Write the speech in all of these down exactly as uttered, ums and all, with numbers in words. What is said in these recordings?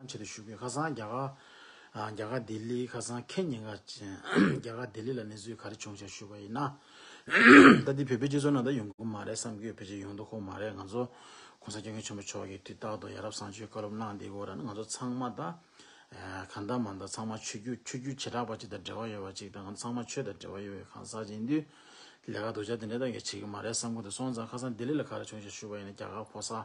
ཆེད་དུ་ཞུ་གི། ཁ་སང་རྒྱ་གར་ཨ་རྒྱ་གར་ལྡི་ལི་ཁ་སང་ཁེ་ཉིན་ག་རྒྱ་གར་ལྡི་ལི་ལ་གནས་ཚུལ་ག་རེ་བྱུང་ཅེས་ཞུ་བ་ཡིན་ན། ད་འདི་བོད་པའི་སྤྱི་ཚོགས་ནང་ད་ཡོང་གི་མ་རེད་བསམ་གི། ཡོད་ཕལ་ཆེར་ཡོང་མདོག་ཁོ་མ་རེད། ང་ཚོ་༸གོང་ས་༸སྐྱབས་མགོན་ཆེན་པོ་མཆོག་གིས་དུས་རྟག་ཏུ་ཡ་རབས་གསང་སྤྱོད་བཀའ་སློབ་གནང་བསྡད་ཡོད་ར། ང་ཚོ་ཚང་མ་ད་ཨ་གང་ལྟར་མ་ལྟར་ཚང་མ་ཆོས་བརྒྱུད་ཆོས་བརྒྱུད་བྱེ་བྲག་པ་ཅིག་དང་འབྲེལ་བ་ཡོད་པ་ཅིག་དང་། ང་ཚོ་ཚང་མ་ཆོས་དང་འབྲེལ་བ་ཡོད་པའི་གང་ཟག་ཅིག་ཡིན་དུས་ལས་ཀ་སྡུག་ཅག་དེ་འདྲ་ད་ངས་བྱེད་ཀྱི་མ་རེད་བསམ་གི་འདུག་སོང་ཙང་ཁ་སང་ལྡི་ལི་ལ་ག་རེ་བྱུང་ཞེས་ཞུས་པ་ཡིན་ན། རྒྱ་གར་ཕོ་གསར་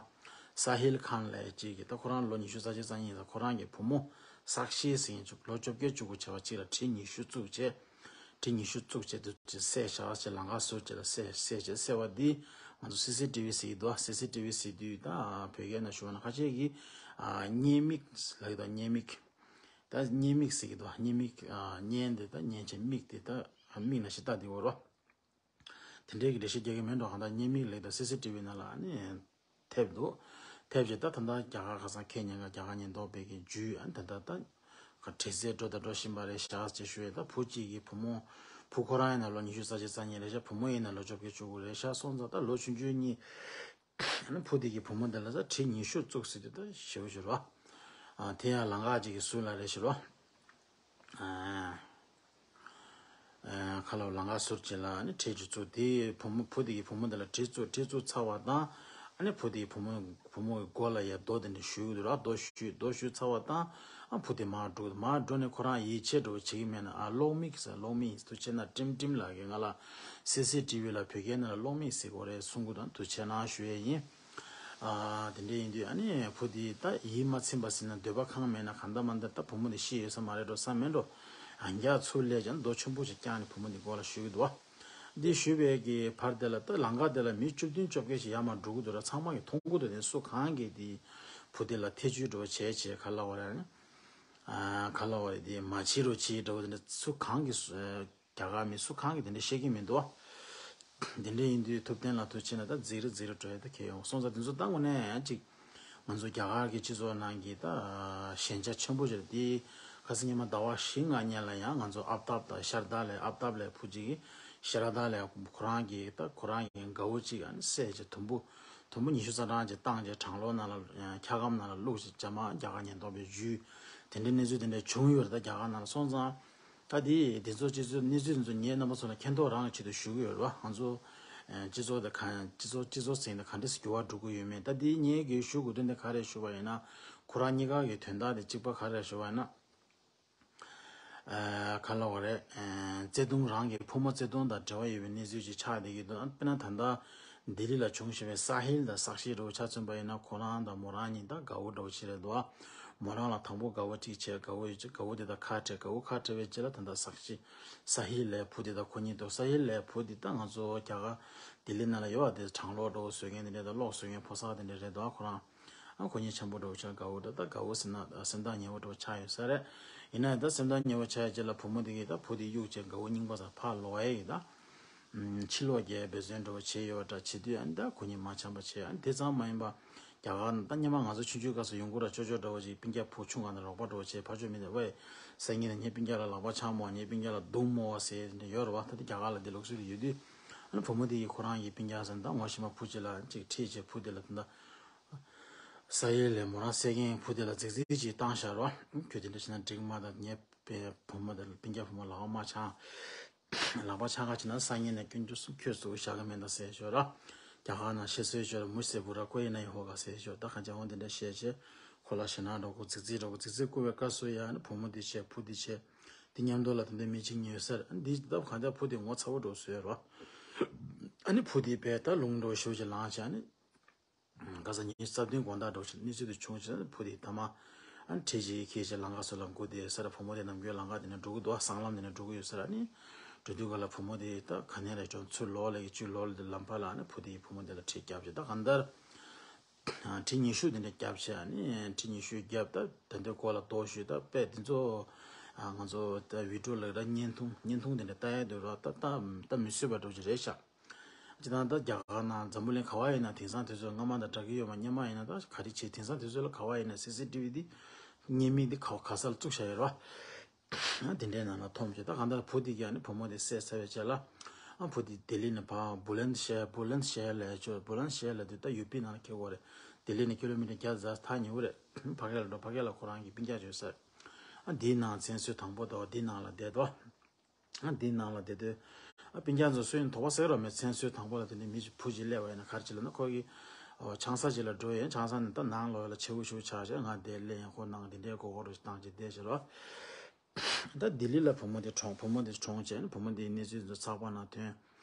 ས་ཧིལ་ཁཱན་ལབ་ཅིག་གིས། ད་ཁོ་རང་ལོ་ཉི་ཤུ་རྩ་གཅིག་རྩ་གཉིས་ལ་ཁོ་རང་གི་བུ་མོ་སག་ཤི་ཟེར་མཁན་ཅིག་ལོ་བཅོ་བརྒྱད་བཅུ་དགུ་བྱས་པ་ཅིག་ལ་གྲི་ཉི་ཤུ་བཙུགས་བྱས། གྲི་ཉི་ཤུ་བཙུགས་བྱས་དུ་བསད་བཞག་བྱས། ལམ་ཁ་ཟུར་བྱས་ལ་བསད་བསད་བྱས་བསད་པ་འདི་ང་ཚོ་སི་སི་ཊི་བི་ཟེར་གྱི་འདུག་སི་སི་ཊི་བི་ཟེར་དུས་ད་བོད་སྐད་ནང་ཞུ་བ་ན་ཁ་ཤས་ཀྱིས་ཨ་བརྙན་མིག་ལབ་ཀྱི་འདུག་བརྙན་མིག་ད་བརྙན་མིག་ཟེར་གྱི་འདུག་བརྙན་མིག་ཨ་བརྙན་དེ་ད་བརྙན་བྱས་མིག་དེ་ད་མིག་ནང་བཞིན་ལྟ་བསྡད་ཡོད་རེད་བ། དེ་འདྲའི་གི་འགྲེལ་བཤད་རྒྱག་གི་མེད་འགྲོ། གང་ལྟར་བརྙན་མིག་ལབ་ཀྱི་འདུག་སི་སི་ཊི་བི་ནང་ལ་ཨ་ནི་ཐེབས་འདུག་ཐེབས་བྱས་ད་ད་ལྟ་རྒྱ་གར་ཁ་སང་ཁེ་ཉིན་ག་རྒྱ་གར་ཉེན་རྟོག་པའི་གི་བརྒྱུད་ཨ་ནི་ད་ལྟ་ད་ག་དྲི་རྩད་འགྲོ་དང་འགྲོ་བཞིན་པ་རེད་ཤག་ཅེས་ཞུ་ཡས། ད་བུ་གཅིག་གི་བུ་མོ་བུ་ཁོ་རང་ཡིན་ན་ལོ་ཉི་ཤུ་རྩ་གཅིག་རྩ་གཉིས་རེད་ཤག་བུ་མོ་ཡིན་ན་ལོ་བཅོ་བརྒྱད་བཅུ་དགུ་རེད་ཤག་སོང་ཙང་ད་ལོ་ཆུང་ཆུང་གཉིས། ཨ་ནི་བུ་དེ་གི་བུ་མོ་དེ་ལ་ད་གྲི་ཉི་ཤུ་བཙུགས་ཟེར་དུས་ད་ཞེ་པོ་ཞིག་རེད་བ། ཨ་དེ་ཡང་ལམ་ཁ་ཅིག་གི་ཟུར་ལ་རེད་ཞེས་རེད་བ། ཨ་ཨ་ཁ་ལོ་ལམ་ཁ་ཟུར་ཅིག་ལ་ཨ་ནི་གྲི་ཅིག་བཙུགས། དེ་བུ་མོ་བུ་དེ་གི་བུ་མོ་དེ་ལ་གྲི་བཙུགས། གྲི་བཙུགས་ཚར་བ་དང་ཨ་ནི་བུ་དེ་གི་བུ་མོ་བུ་མོ་གི་མགོ་ལ་ཡ་རྡོ་དེ་འདྲ་གཞུས་འདུག་ར། རྡོ་གཞུས་རྡོ་གཞུས་ཚར་བ་དང་ཨ་བུ་དེ་མར་འགྲོ་མར་འགྲོ་ནས་ཁོ་རང་ཡིད་ཆེས་འགྲོ་བྱེད་ཀྱི་མེད་ན། ཨ་གློག་མིག་ཟེར་གློག་མིག་དུ་ཆེ་ན་ཀྲིམ་ཀྲིམ་ལ་གི་ང་ལ་སི་སི་ཊི་བི་ལ་བོད་སྐད་ནང་ལ་གློག་མིག་ཟེར་གོ་རེད་གསུང་གི་དང་དུ་ཆེ་ན་ཞུ་ཡས་ཡིན། ཨ་དེ་འདྲ་ཡིན་དུས་ཨ་ནི་བུ་དེ་ད་ཡིད་མ་ཚིམ་པ་ཟེར་ན་འདོད་པ་ཁེངས་མེད་ན་གང་ལྟར་མ་ལྟར་ད་བུ་མོ་དེ་ཤི་ཡོད་ས་མ་རེད་འགྲོ་བསམ་མེད་འགྲོ། ཨ་རྒྱ་ཚུར་སླེབས་ཀྱང་རྡོ་ཆེན་པོ་ཞིག་བརྐྱངས་ནས་བུ་མོ་དེ་མགོ་ལ་གཞུས་ཀྱི་འདུག་བ། འདི་གཞུས་པའི་གི་བར་དེ་ལ་ད་ལམ་ཁ་དེ་ལ་མི་བཅུ་བདུན་བཅོ་བརྒྱད་ཞིག་ཡར་མར་འགྲོ་གི་འདུག་ར། ཚང་མ་གིས་མཐོང་གི་འདུག་དེ་སུ་གང་གིས་དེ་བུ་དེ་ལ་ཐེ་བྱུས་འགྲོ་བྱས་བྱས་ག་ལ་བ་རེད། ཨ་ག་ལ་བ་རེད། དེ་མ་བྱེད་རོགས་བྱེད་འདྲ་བོ་དེ་འདྲ་སུ་གང་གིས་སུ་རྒྱ་གར་མི་སུ་གང་གིས་དེ་འདྲ་བཤད་ཀྱི་མི་འདུག་བ། དེ་འདྲ་ཡིན་དུས་ཐུབ་བསྟན་ལགས་ཐུགས་ཆེ་ན་ད་རྫིག་རུ་རྫིག་རུ་འགྲོ་ཡ་ད་ཁྱེད་ཡོང་སོང་ཙང་དེ་ཚོ་ད་དངོས་གནས་ཅིག་ང་ཚོ་རྒྱ་གར་གྱི་སྤྱི་ཚོགས་ནང་གི་ད་ཞན་ཆ་ཆེན་པོ་ཅིག་རེད། དེ་ཁ་སང་ཉི་མ་ཟླ་བ་བཞི་ལྔ་སྔོན་ལ་ཡང་ང་ཚོ་ཨབ་ཏབ་དང་ཤར་ད་ལའི་ཨབ་ཏབ་ལའི་བུ་གཅིག་གིས་ཤར་ད་ལའི་ཁོ་རང་གི་ད་ཁོ་རང་གི་དགའ་བོ་གཅིག་ཨ་ནི་བསད་བྱས་དུམ་བུ་དུམ་བུ་ཉི་ཤུ་རྩ་གྲངས་ཅིག་བཏང་བྱས་གྲང་གློག་ནང་ལ་འཁྱག་སྒམ་ནང་ལ་བླུགས་བྱས་རྗེས་མ་རྒྱ་གར་ཉེན་རྟོག་པས་འཇུས། དེ་འདྲའི་གནས་ཚུལ་དེ་འདྲ་བྱུང་ཡོད་རེད། ད་རྒྱ་གར་ནང་ལ་སོང་ཙང་། ད་དེ་དེ་ཚོ་སྤྱི་ཚོགས་གནས་ཚུལ་དེ་ཚོ་ངས་རྣམ་པ་ཚོ་ལ་མཁྱེན་རྟོགས་རང་གི་ཆེད་དུ་ཞུ་གི་ཡོད་རེད་བ། ང་ཚོ་ཨ་སྤྱི་ཚོགས་དེ་གང་སྤྱི་ཚོགས་སྤྱི་ཚོགས་ཟིན་ནས་ག་འདྲས་སེ་འགྱུར་བ་འགྲོ་གི་ཡོད་མེད། ད་དེ་ངས་གི་ཞུ་དགོས་དོན་དེ་ག་རེ་ཞུ་བ་ཡིན་ན། ཁོ་རང་གཉིས་ཀ་གི་དོན་དག་དེ་གཅིག་པ་ག་རེ་ཞུ་བ་ཡིན་ན། ཨ་ག་ལ་བ་རེད། ཨ་བརྩེ་དུང་རང་གི་བུ་མོ་བརྩེ་དུང་དང་འབྲེལ་བ་ཡོད་པའི་གནས་ཚུལ་ཅིག་ཆགས་བསྡད་ཀྱི་འདུག་དཔེར་ན་ད་ལྟ་ལྡི་ལི་ལ་བྱུང་བཞིན་པའི་ས་ཧིལ་དང་སག་ཤི་འདྲ་བོ་ཆ་མཚོན་པ་ཡིན་ན། ཁོ་རང་དང་མོ་རང་གཉིས་ད་དགའ་བོ་འདྲ་བོ་ཅིག་རེད་འདུག་མོ་རང་ལ་དང་པོ་དགའ་བོ་གཅིག་བྱས། དགའ་བོ་ཡོད་ཅིག་དགའ་བོ་དེ་དང་ཁ་བྲལ། དགའ་བོ་ཁ་བྲལ་བའི་རྗེས་ལ་ད་ལྟ་སག་ཤི་ས་ཧིལ་ལའི་བུ་དེ་དང་ཁོ་གཉིས་འདུག་ས་ཧིལ་ལའི་བུ་དེ་ད་ང་ཚོ་རྒྱ་གར་ལྡི་ལི་ནང་ལ་ཡོད་པ་དེ་གྲང་གློག་འདྲ་བོ་བཟོ་མཁན་དེ་འདྲ་དང་གློག་བཟོ་མཁན་ཕོ་གསར་དེ་འདྲ་རེད་འདུག་ཁོ་རང་ཨ་ཁོ་གཉིས་འཆམ་པོ་འདྲ་བོ་ཆགས། དགའ་བོ་འདྲ་ད་དགའ་བོ་ཟེར་ན་སེམས་ཐག་ཉེ་བོ་འདྲ་བོ་ཆགས་ཡོད་ས་རེད། ཡིན་ན་ཡང་ད་སེམས་ཐག་ཉེ་བོ་ཆགས་ཡོད་རྗེས་ལ་བུ་མོ་དེ་གིས་ད་བུ་དེ་གཡུགས་བྱས་དགའ་བོ་རྙིང་པ་ཚ་ཕར་ལོག་ཡས་ཡིན་ད། ཕྱི་ལོགས་རྒྱག་འབད་བརྩོན་འདྲ་བོ་བྱས་ཡོད་པ་འདྲ་བྱེད་དུས་ཨ་ནི་ད་ཁོ་གཉིས་མ་འཆམ་པ་བྱས། ཨ་ནི་དེ་ཙམ་མ་ཡིན་པ་རྒྱ་གར་ནང་ད་སྔོན་མ་ང་ཚོ་ཆུང་ཆུང་སྐབས་སུ་ཡོང་གི་ར། ཅོ་ཅོ་འདྲ་བོ་ཅིག་སྤུན་ཀྱག་བུ་ཆུང་ག་ནས་རོགས་པ་འདྲ་བོ་བྱས། ཕར་ཕྱོགས་མི་དེ་ཝེ་སང་ཉིན་ནས་ངའི་སྤུན་ཀྱག་ལ་ལག་པ་འཆང་མོ། ངའི་སྤུན་ཀྱག་ལ་རྡུང་མོ་བ་ཟེར་དེ་འདྲ་ཡོད་རེད་བ། ད་ལྟ་རྒྱ་གར་ལ་དེ་ལུགས་སྲོལ་དེ་ཡོད་དུས་ཨ་ནི་བུ་མོ་དེ་ཡིས་ཁོ་རང་གི་སྤུན་ཀྱག་ཟེར་ན་ད་ངོ་ཤེས་མ་བུ་གཅིག་ལ་ཅིག་ཁྲིད་བྱས་བུ་དེ་ལ་ད་ལྟ་ས་ཡོལ་ལས་མོ་རང་བསད་མཁན་བུ་དེ་ལ་རྫིག་རྫིག་ཅིག་བཏང་བཞག་རོ། ཁྱོད་དེ་འདྲ་བྱས་ན་འགྲིག་མ་ད། ངའི་བུ་མོ་དེ་ལ་སྤུན་ཀྱག་བུ་མོ་ལག་པ་མ་འཆང་། ལག་པ་འཆང་ག་བྱས་ན་སང་ཉིན་ནས་སྐྱོན་བརྗོད་གསུམ་ཁྱོད་ཚོ་བཞག་གི་མེད་ད་ཟེར་ཞོར་ར། རྒྱ་གར་ནང་བཤད་སྲོལ་ཞོར་མུ་སེ་བུ་ར་ཀོ་ཡེ་ན་ཡི་ཧོ་ག་ཟེར་ཞོར་ད་གང་ཅི་འོང་དེ་འདྲ་བཤད་བྱས་ཁོ་ལ་ཞེད་སྣང་འགྲོ་གོ་རྫིག་རྫིག་འགྲོ་གོ་རྫིག་རྫིག་བསྐུལ་བའི་སྐབས་སུ་ཡང་ནི་བུ་མོ་དེ་བྱས་བུ་དེ་བྱས་དེ་མཉམ་དུ་ལ་དེ་འདྲ་མི་གཅིག་ཉོས་ཟེར། ཨ་ནི་འདི་ད་གང་ཅི་བུ་དེ་ངོ་ཚ་བོ་འགྲོ་ཟེར་ར། ཨ་ནི་བུ་དེ་བས་ད་ལུང་འགྲོ་ཞུ་ཅིག་ལངས་བྱས་ཨ་ནི། ཁ་སང་ཉིན་རྩ་བདུན་དགོང་དག་འགྲོ་ཕྱིན་གནས་ཚུལ་དེ་བྱུང་ཕྱིན་བུ་དེ་ཐ་མ་ཨ་ཁྲིད་ཅིག་ཁྱེར་ཅིག་ལམ་ཁ་སོགས་ལ་འགོ་དེ་ས་ར་བུ་མོ་དེ་ནམ་རྒྱུན་ལམ་ཁ་དེ་ནས་འགྲོ་གི་འདུག་སྲང་ལམ་དེ་ནས་འགྲོ་གི་ཡོད་ས་ར་ནི། འགྲོ་དུས་ག་ལ་བུ་མོ་དེ་ད་ག་ནས་རེད་ཅོང་ཚུར་ལོག་ལ་གི་ཅུ་ལོག་ལ་དེ་ལམ་ཕར་ལ་ནི་བུ་དེ་ཡི་བུ་མོ་དེ་ལ་ཁྲིད་རྒྱབ་ཅིག་ད་གང་ལྟར་ཁྲིད་ཉི་ཤུ་དེ་འདྲ་རྒྱབ་ཅིག་ཨ་ནི་ཁྲིད་ཉི་ཤུ་རྒྱབ་ད་ད་འདི་སྐོར་ལ་དོགས་ཞུས་ད་དཔེ་དེ་ཚོ་ང་ཚོ་ད་བི་ཌིའོ་ལ་ར་བརྙན་ཐུང་བརྙན་ཐུང་དེ་འདྲ་ལྟ་ཡ་འདུག་ར། ད་ད་ད་མི་བཟོད་པ་འགྲོ་ཅིག་རེད་ཤག་ཅི་ད་ད་རྒྱ་གར་ནང་འཛམ་བུ་གླིང་ག་བ་ཡིན་ན་དེང་སང་དུས་ཚོད་སྔ་མ་དང་འདྲ་གི་ཡོད་མ། སྔོན་མ་ཡིན་ན་ད་ག་རེ་བྱེད། དེང་སང་དུས་ཚོད་ལ་ག་བ་ཡིན་ན་སི་སི་ཊི་བི་འདི་བརྙན་མིག་འདི་ག་ག་ས་ལ་བཙུགས་བཞག་ཡོད་རེད་བ། དེ་འདྲའི་ནང་ལ་མཐོང་བྱས་ད་གང་ལྟར་བུ་འདི་གིས་ཨ་ནི་བུ་མོ་འདི་བསད་ཚར་བའི་རྗེས་ལ་ཨ་བུ་འདི་ལྡི་ལི་ནས་ཕར་བུ་ལན་ཤེར་བུ་ལན་ཤེར་ལབ་ཅོ་བུ་ལན་ཤེར་ལབ་དུས་ད་ཡུ་པི་ནང་ལ་འཁེལ་གོ་རེད། ལྡི་ལི་ནས་ཀི་ལོ་མི་ཊར་བརྒྱ་ཙམ་ཐག་ཉེ་བོ་རེད། ཕ་གི་ལ་འགྲོ། ཕ་གི་ལ་ཁོ་རང་གི་སྤུན་ཀྱག་ཡོད་ས། ཨ་འདིའི་ནང་ཚན་གསོལ་དང་པོ་དང་འདིའི་ནང་ལ་བསྡད་དོ། ཨ་འདིའི་ནང་ལ་བསྡད་དུས། ཨ་སྤུན་ཀྱག་ཚོ་སུ་ཡིན་དོགས་པ་ཟེར་རོགས་མེད། ཚན་གསོལ་དང་པོ་ལ་དེ་ནས་མི་ཞིག་བུ་ཞིག་སླེབས་པ་ཡིན་ན་ག་རེ་བྱེད་ལབ་ན། ཁོ་གི་ཨོ་ཆང་ས་ཅིག་ལ་འགྲོ་ཡིན། ཆང་ས་ནས་ད་ནང་ལོགས་ལ་བྱེའུ་ཞིག་ཆགས་བྱས། ང་འདིར་སླེབས་ཡིན། ཁོ་ནང་འདི་འདྲའི་མགོ་སྐོར་ཞིག་བཏང་བྱས་བསྡད་བྱས་རོགས། ད་ལྡི་ལི་ལ་བུ་མོ་དེ་གྲོངས། བུ་མོ་དེ་གྲོངས་བྱས་ནས་བུ་མོ་དེའི་གནས་ཚུལ་ཚོ་ཚགས་པར་ནང་ཐོན།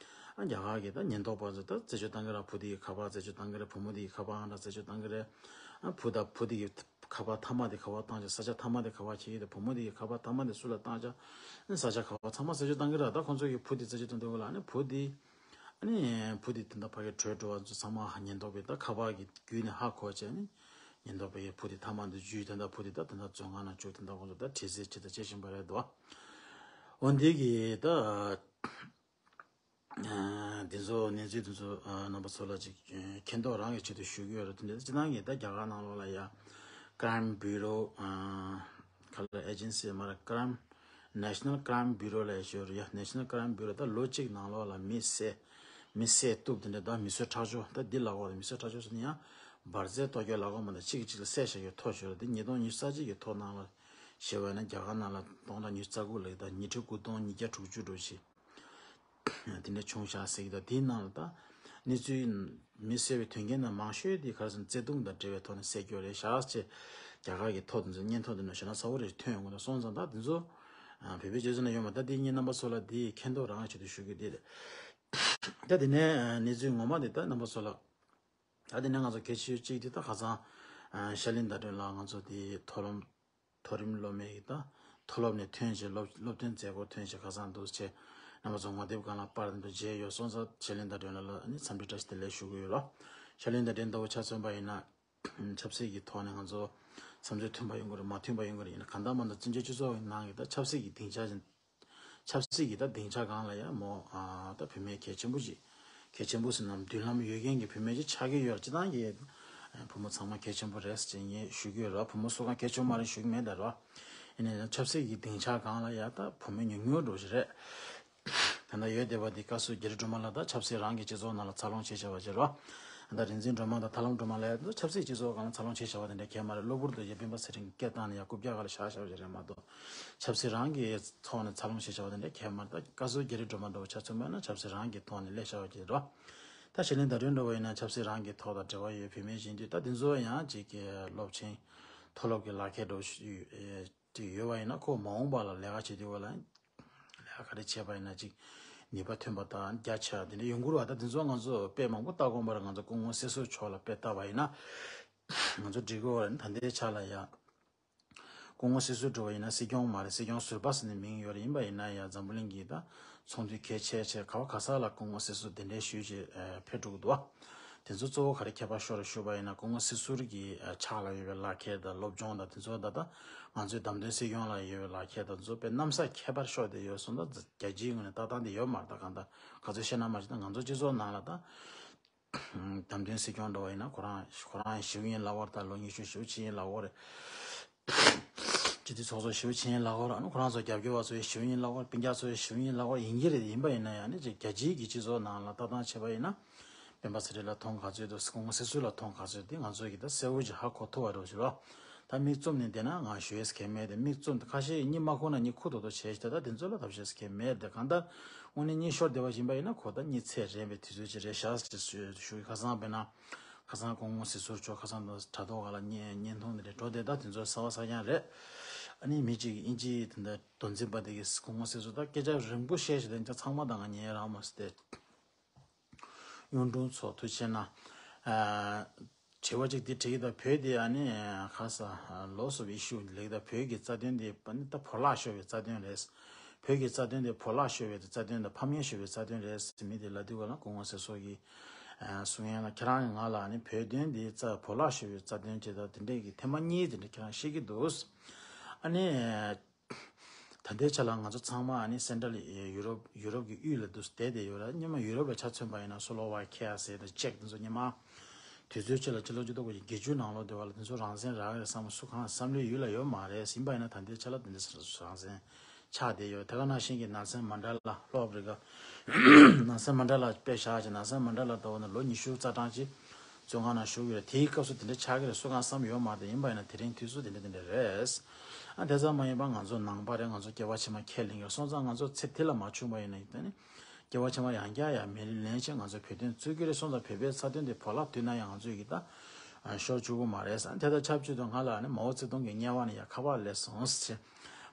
ཨ་རྒྱ་གར་གྱི་ད་ཉེན་རྟོག་པ་ཚོ་ད་རྩད་གཅོད་བཏང་གི་རེད། བུ་དེ་གི་ཁ་པར་རྩད་གཅོད་བཏང་གི་རེད། བུ་མོ་དེ་གི་ཁ་པར་ཨང་གྲངས་རྩད་གཅོད་བཏང་གི་རེད། ཨ་བུ་དང་བུ་དེ་གི་ཁ་པར་མཐའ་མ་དེ་ག་པར་བཏང་བྱས། ས་ཆ་མཐའ་མ་དེ་ག་པར་ཁྱེར་གྱི་འདུག་བུ་མོ་དེ་གི་ཁ་པར་མཐའ་མ་དེ་སུ་ལ་བཏང་བྱས། ཨ་ས་ཆ་ག་པར་ཚང་མ་རྩད་གཅོད་བཏང་གི་རེད། ད་ཁོང་ཚོ་གིས་བུ་དེ་རྩད་གཅོད་བཏང་དུས་སྒང་ལ་ཨ་ནི་བུ་དེ། ཨ་ནི་བུ་དེ་དེ་འདྲ་ཕ་གིར་བྲོས་འགྲོ་བ་ཚོ་ཚང་མ་ཉེན་རྟོག་པས་ད་ཁ་པར་གྱི་བརྒྱུད་ནས་ཧ་གོ་བྱས་ནས། ཉེན་རྟོག་པས་བུ་དེ་མཐའ་མ་དེ་འཇུས། དེ་འདྲ་བུ་དེ་ད་དེ་འདྲ་བཙོན་ཁང་ནང་བཅུག་དེ་འདྲ་ཁོང་ཚོ་ད་དྲི་རྩད་ཇི་ལྟར་བྱེད་བཞིན་པ་རེད་འདུག་འོ་འདི་གི་ད། ཨ་འདི་ཚོ་གནས་ཚུལ་འདི་ཚོ་ཨ་རྣམ་པ་ཚོ་ལ་ཅིག་ཨ་མཁྱེན་རྟོགས་རང་གི་ཆེད་དུ་ཞུ་གི་ཡོད་རེད། དེ་འདྲ་སྤྱིར་བཏང་གི་ད་རྒྱ་གར་ནང་ལོགས་ལ་ཡ་Crime Bureau ཨ་ག་ལ་ཨེ་ཇེན་སི་མ་རེད། Crime National Crime Bureau ལབ་ཡ་ཞིག་ཡོད་རེད་ཡ། National Crime Bureau ད་ལོ་གཅིག་ནང་ལོགས་ལ་མི་བསད། མི་བསད་གཏུབ་དེ་འདྲ། ད་མི་གསོད་ཁྲག་སྦྱོར། ད་འདི་ལབ་དགོས་རེད། མི་གསོད་ཁྲག་སྦྱོར་ཟེར་ན་ཡང་འབར་རྫས་གཏོར་རྒྱག་ལབ་དགོས་མ་གཏོགས་གཅིག་གིས་གཅིག་ལ་བསད་བཞག་ཡོད། འཐོར་བཞག་ཡོད་རེད། འདི་ཉིས་སྟོང་ཉི་ཤུ་རྩ་གཅིག་གི་ཐོ་ནང་ལ་བཞག་པ་ཡིན་ན་རྒྱ་གར་ནང་ལ་སྟོང་ཕྲག་ཉི་ཤུ་རྩ་དགུ་ལབ་ཡ་དང་ཉི་ཁྲི་དགུ་སྟོང་ཉིས་བརྒྱ་དྲུག་ཅུ་འགྲོ་ཞིག་དེ་འདྲ་བྱུང་བཞག་ཟེར་གྱི་འདུག་དེའི་ནང་ལ་ད་གནས་ཚུལ་མི་གསོད་པའི་དོན་རྐྱེན་དང་མང་ཤོས་དེ་ག་རེ་ཟེར་ན་བརྩེ་དུང་དང་འབྲེལ་བའི་ཐོག་ནས་བསད་རྒྱུ་རེད་བཞག་ཅེས་རྒྱ་གར་གྱི་ཐོ་དེ་ཚོ་སྙན་ཐོ་དེ་ནང་ཞེ་དྲག་གསལ་པོ་རེ་ཐོན་ཡོང་གི་འདུག་སོང་ཙང་ད་དེ་ཚོ་བོད་པའི་སྤྱི་ཚོགས་ནང་ཡོད་མ་རེད། ད་དེ་ངས་རྣམ་པ་ཚོ་ལ་དེ་མཁྱེན་རྟོགས་རང་གི་ཆེད་དུ་ཞུ་རྒྱུ་དེ་རེད། ད་དེ་ནས་གནས་ཚུལ་ངོ་མ་དེ་ད་རྣམ་པ་ཚོ་ལ། ད་དེ་ནས་ང་ཚོ་གལ་ཆེ་ཤོས་གཅིག་དེ་ད་ཁ་སང་ཤར་གླིང་ཟླ་སྒྲོན་ལགས་ང་ཚོ་དེ་མཐོ་རིམ་མཐོ་རིམ་སློབ་མའི་ད་མཐོ་སློབ་ནས་ཐོན་བྱས་སློབ་སློབ་ཐོན་མཛད་སྒོ་ཐོན་བྱས་ཁ་སང་འདུག་བྱས་རྣམ་པ་ཚོ་ངོ་དེབ་སྒང་ལ་པར་འདི་མཇལ་ཡོད་སོང་ཙང་ཤར་གླིང་ཟླ་སྒྲོན་ལགས་ལ་ནི་འཚམས་འདྲི་བཀྲ་ཤིས་བདེ་ལེགས་ཞུ་གི་ཡོད་ལ། ཤར་གླིང་ཟླ་སྒྲོན་ལྟ་བུ་ཆ་མཚོན་པ་ཡིན་ན། ཆབ་སྲིད་ཀྱི་ཐོག་ནས་ང་ཚོ་བསམ་ཚུལ་མཐུན་པ་ཡོང་གི་རེད། མ་མཐུན་པ་ཡོང་གི་རེད། ཡིན་ན་གང་ལྟར་མ་ལྟར་བཙན་བྱོལ་སྤྱི་ཚོགས་ཀྱི་ནང་གི་ད་ཆབ་སྲིད་ཀྱི་སྡིངས་ཆ་ཅིག་ཆབ་སྲིད་ཀྱི་ད་སྡིངས་ཆ་སྒང་ལ་ཡང་མོ་ཨ་ད་བུད་མེད་གལ་ཆེན་པོ་ཅིག་གལ་ཆེན་པོ་ཟེར་ན་མདུན་ལམ་ཡོད་མཁན་གྱི་བུད་མེད་ཅིག་ཆགས་ཀྱི་ཡོད་རེད། སྤྱིར་བཏང་གི་བུ་མོ་ཚང་མ་གལ་ཆེན་པོ་རེད་ཅེས་ངས་ཞུ་གི་ཡོད་རེད། བུ་མོ་སུ་གང་གལ་ཆེན་པོ་མ་རེད་ཞུ་གི་མེད་ད་རེད། ཡིན་ནའི་ཆབ་སྲིད་ཀྱི་སྡིངས་ཆ་སྒང་ལ་ཡང་ད་བུད་མེད་ཉུང་ཉུང་འགྲོ་ཞིག་རེད། ད་ལྟ་ཡོད་བསྡད་པ་འདི་བཀའ་ཟུར་རྒྱ་རི་སྒྲོལ་མ་ལགས་ད་ཆབ་སྲིད་རང་གི་སྤྱི་ཚོགས་ནང་ལ་འཚར་ལོངས་བྱས་བྱས་པ་ཅིག་རེད། ད་རིག་འཛིན་སྒྲོལ་མ་དང་ཐར་ལམ་སྒྲོལ་མ་ལགས་ད་ཆབ་སྲིད་སྤྱི་ཚོགས་སྒང་ལ་འཚར་ལོངས་བྱས་བྱས་པ་དེ་འདྲ་གང་མ་རེད། གློ་བུར་དུ་ཡ་སྤེན་པ་ཚེ་རིང་སྐད་བཏང་ནས་ཡ་རྐུབ་བཀྱག་སྒང་ལ་བཞག་བཞག་པ་ཅིག་རེད་མ་གཏོགས། ཆབ་སྲིད་རང་གི་ཐོག་ནས་འཚར་ལོངས་བྱས་བྱས་པ་དེ་འདྲ་གང་མ་རེད། ད་བཀའ་ཟུར་རྒྱ་རི་སྒྲོལ་མ་འདྲ་བོ་ཆ་མཚོན་པ་ན་ཆབ་སྲིད་རང་གི་ཐོག་ནས་སླེབས་བཞག་པ་ཅིག་རེད། ད་ཤར་གླིང་ཟླ་སྒྲོན་འདྲ་བོ་ཡིན་ན་ཆབ་སྲིད་རང་གི་ཐོག་དང་འབྲེལ་བ་ཡོད་བུད་མེད་ཡིན་དུས་ད་དེ་ཚོ་ཡང་ཅིག་གི་སློབ་ཆེན་མཐོ་སློབ་ཀྱི་ལག་ཁྱེར་འདྲ་བོ་ཞིག་ཡོད་ཅིག་ཡོད་པ་ཡིན་ན་ཁོ་མ་འོངས་པ་ལ་ལས་ཀ་བྱེད་དུས་བ་ལ་ལས་ཀ་ག་རེ་བྱས་པ་ཡིན་ན་ཅིག་ནུས་པ་ཐོན་པ་དང་རྒྱ་ཆེ་བ་དེ་འདྲ་ཡོང་གི་རེད་བ། ད་དེ་ཚོ་ང་ཚོ་དཔེ་མང་པོ་ལྟ་དགོངས་པ་རེད། ང་ཚོ་སྐུ་ངོ་སྲིད་ཟུར་མཆོག་ལ་དཔེ་ལྟ་བ་ཡིན་ན་ང་ཚོ་འགྲིག་གི་རེད། ད་ལྟའི་ཆ་ལ་ཡ་སྐུ་ངོ་སྲིད་ཟུར་འགྲོ་བ་ཡིན་ན་སྲིད་སྐྱོང་མ་རེད། སྲིད་སྐྱོང་ཟུར་པ་ཟེར་ནས་མིང་ཡོད་རེད། ཡིན་པ་ཡིན་ན་ཡ་འཛམ་བུ་གླིང་གི་ད་ཚོགས་འདུ་གལ་ཆེ་ཆེ་ག་བ་ག་ས་ལ་སྐུ་ངོ་སྲིད་ཟུར་གདན་འདྲེན་ཞུས་བྱས་ཕེབས་འགྲོ་གི་འདུག་བ། དེ་ཚོ་གཙོ་བོ་ག་རེ་ཁྱད་པར་ཤོར་རེད་ཞུས་པ་ཡིན་ན་སྐུ་ངོ་སྲིད་ཟུར་གྱི་ཕྱག་ལ་ཡོད་པའི་ལག་ཁྱེར་དང་སློབ་སྦྱོང་དང་དེ་ཚོ་ད་ལྟ་ང་ཚོའི་བདམས་ཐོན་སྲིད་སྐྱོང་ལ་ཡོད་པའི་ལག་ཁྱེར་དང་དེ་ཚོ་དཔེ་གནམ་ས་ཁྱད་པར་ཤོར་བསྡད་ཡོད་སོང་། ད་རྒྱལ་སྤྱིའི་ངོས་ནས་ལྟ་སྟངས་དེ་ཡོད་མ་རེད། ད་གང་ལྟར་ག་ཚོད་བཤད་ན་མ་བཤད་ད་ང་ཚོ་སྤྱི་ཚོགས་ནང་ལ་ད་བདམས་ཐོན་སྲིད་སྐྱོང་འགྲོ་བ་ཡིན་ན་ཁོ་རང་ཁོ་རང་ཞེ་པོ་ཡིན་ལབ་ཀྱི་རེད། ད་ལོ་ཉི་ཤུ་ཞེ་པོ་ཕྱིན་ཡིན་ལབ་ཀྱི་རེད། སྤྱི་འཐུས་ཚོགས་གཙོ་ཞེ་པོ་ཕྱིན་ཡིན་ལབ་ཀྱི་རེད། ཨ་ནི་ཁོ་རང་ཚོ་རྒྱབ་སྐྱོར་བ་ཚོ་ཡང་ཞེ་པོ་ཡིན་ལབ་ཀྱི་རེད། སྤུན་ཀྱག་ཚོ་ཡང་ཞེ་པོ་ཡིན་ལབ་ཀྱི་རེད། ཡིན་གྱི་རེད། ཡིན་པ་ཡིན་ན་ཡང་ནི་ཅིག་རྒྱལ་སྤྱིའི་གི་སྤྱི་ཚོགས་ནང་ལ་ལྟ་སྟངས་བྱས་པ་ཡིན་ན་སྤེན་པ་ཚེ་རིང་ལ་མཐོང་ག་ཚོད་འདུག་སྐུ་ངོ་སྲིད་ཟུར་ལ་མཐོང་ག་ཚོད་འདུག་ང་ཚོས་གི་ད་གསལ་པོ་ཅིག་ཧ་གོ་ཐུབ་པ་འདྲ་བོ་ཞིག་རེད། ད་མིག་བཙུམ་ནས་བསྡད་ན་ང་ཞུ་ཡས་གང་ཡང་མེད་དེ། མིག་བཙུམ་ཁ་ཤས་གཉིད་མ་ཁུག་ན་གཉིད་ཁུག་ཏོག་ཏོ་བྱས་ཤིག་ད་ལྟ་དེ་ཚོ་ལ་ཐབས་ཤེས་གང་ཡང་མེད་དེ། གང་ལྟར་དངོས་གནས་གཉིད་ཤོར་བསྡད་པ་ཡིན་པ་ཡིན་ན་ཁོ་ད་གཉིད་ཚད་རན་པའི་དུས་ཚོད་ཅིག་རེད་ཤག་ཅེས་ཞུ་ཞུ་ཁ་སང་དཔེར་ན། ཁ་སང་སྐུ་ངོ་སྲིད་ཟུར་མཆོག་ཁ་སང་དང་དྲ་ཐོག་སྒང་ལ་བརྙན་བརྙན་ཐུང་དེ་འདྲ་འགྲོ་བསྡད། ད་དེ་ཚོ་གསར་པ་གསར་རྐྱང་རེད། ཨ་ནི་མི་གཅིག་དབྱིན་ཇིའི་དེ་འདྲ་མདོ་འཛིན་པ་དེ་གིས་སྐུ་ངོ་སྲིད་ཟུར་ད་སྐད་ཆ་རིང་པོ་བཤད་བྱས་ད་ཚང་མ་ད་ང་ཉན་རག་མ་སོང་སྟེ། གཡུང་དྲུང་མཚོ་ཐུགས་རྗེ་ཆེ་གནང་། ཨ་དྲི་བ་གཅིག་དེ་དྲིས་ཀྱི་ད། བོད་དེ་ཨ་ནི་ཁ་ས་ལོ་སོ་བའི་ཤུ་ལེགས་ད། བོད་ཀྱི་རྩ་དོན་དེ་ཨ་ནི་ད་བོར་བརླག་ཤོར་བའི་རྩ་དོན་རེད། བོད་ཀྱི་རྩ་དོན་དེ་བོར་བརླག་ཤོར་བའི་རྩ་དོན་དང་ཕམ་ཉེས་ཤོར་བའི་རྩ་དོན་རེད་ཟེར་མི་དེ་ལབ་དུས་སྒང་ལ་སྐུ་ངོ་སྲིད་ཟུར་གྱིས་ཨ་གསུང་ཡ་ལ་ཁྱེད་རང་གིས་ང་ལ་ཨ་ནི་བོད་དོན་འདི་རྩ་བོར་བརླག་ཤོར་བའི་རྩ་དོན་ཅིག་དང་དེ་འདྲས་ཀྱི་ཐེངས་མ་གཉིས་དེ་འདྲ་ཁྱེད་རང་བཤད་ཀྱི་འདུག་ཨ་ནི་ད་ལྟའི་ཆ་ལ་ང་ཚོ་ཚང་མ་ཨ་ནི་སེན་ཊྲལ་ཡུ་རོབ་ཡུ་རོབ་ཀྱི་དབུས་ལ་འདུག་བསྡད་བསྡད་ཡོད་རེད། སྔོན་མ་ཡུ་རོབ་ལ་ཆ་མཚོན་པ་ཡིན་ན་སོ་ལོ་ཝ་ཁི་ཡ་ཟེར་དང་ཅེག་དེ་ཚོ་སྔོན་མ། དུས་ཚོད་ཕྱེད་ལ་ཕྱི་ལོ་ཆིག་སྟོང་དགུ་བརྒྱ་བརྒྱད་ཅུ་ནང་ལོགས་དེ་བ་ལ་དེ་ཚོ་རང་བཙན་རག་གི་རེད་བསམ་པ་སུ་གང་བསམ་བློའི་ཡུལ་ལ་ཡོད་མ་རེད། ཡིན་པ་ཡིན་ན་ད་ལྟའི་ཆ་ལ་དེ་འདྲ་རང་བཙན་ཆགས་བསྡད་ཡོད། དེ་ག་ནང་བཞིན་གྱི་ནེལ་སན་མན་ཌེ་ལ་ལྷོ་ཨ་ཕི་རི་ཀ་ནེལ་སན་མན་ཌེ་ལ་དཔེ་བཞག་བྱས་ནེལ་སན་མན་ཌེ་ལ་ལྟ་བུ་ནི་ལོ་ཉི་ཤུ་རྩ་གྲངས་ཅིག་ བཙོན་ཁང་ནང་བཞུགས་ཡོད་རེད། དེའི་སྐབས་སུ་དེ་འདྲ་ཆགས་ཀྱི་རེད་བསམ་ང་བསམ་ཡོད་མ་རེད། ཡིན་པ་ཡིན་ན་དེ་རིང་དུས་ཚོད་དེ་འདྲ་དེ་འདྲ་རེད། ཨ་དེ་ཙམ་མ་ཡིན་པ་ང་ཚོ་ནང་པ་རེད། ང་ཚོ་སྐྱེ་བ་ཕྱི་མ་ཁས་ལེན་གྱི་རེད། སོང་ཙང་ང་ཚོ་ཚེ་འདི་ལ་མ་བྱུང་བ་ཡིན་ན་ཡིན་ད་ནི་སྐྱེ་བ་ཕྱི་མ་ཡང་བསྐྱར་ཡང་མི་ལེན་ཆེད་ང་ཚོ་བོད་དོན་རྩོད་ཀྱི་རེད། སོང་ཙང་བོད་པའི་རྩ་དོན་དེ་བོར་བརླག་དུས་ན་ཡང་ང་ཚོས་ཀྱི་ད་ཤོར་བཅུག་གི་མ་རེད་ཟེར། དེ་དང་ཆབས་ཅིག་ཏུ་ང་ལ་ནི་མའོ་ཙེ་ཏུང་གི་དམྱལ་བ་ནས་ཡར་ཁ་པར་སླེབས་སོང་ཟེར།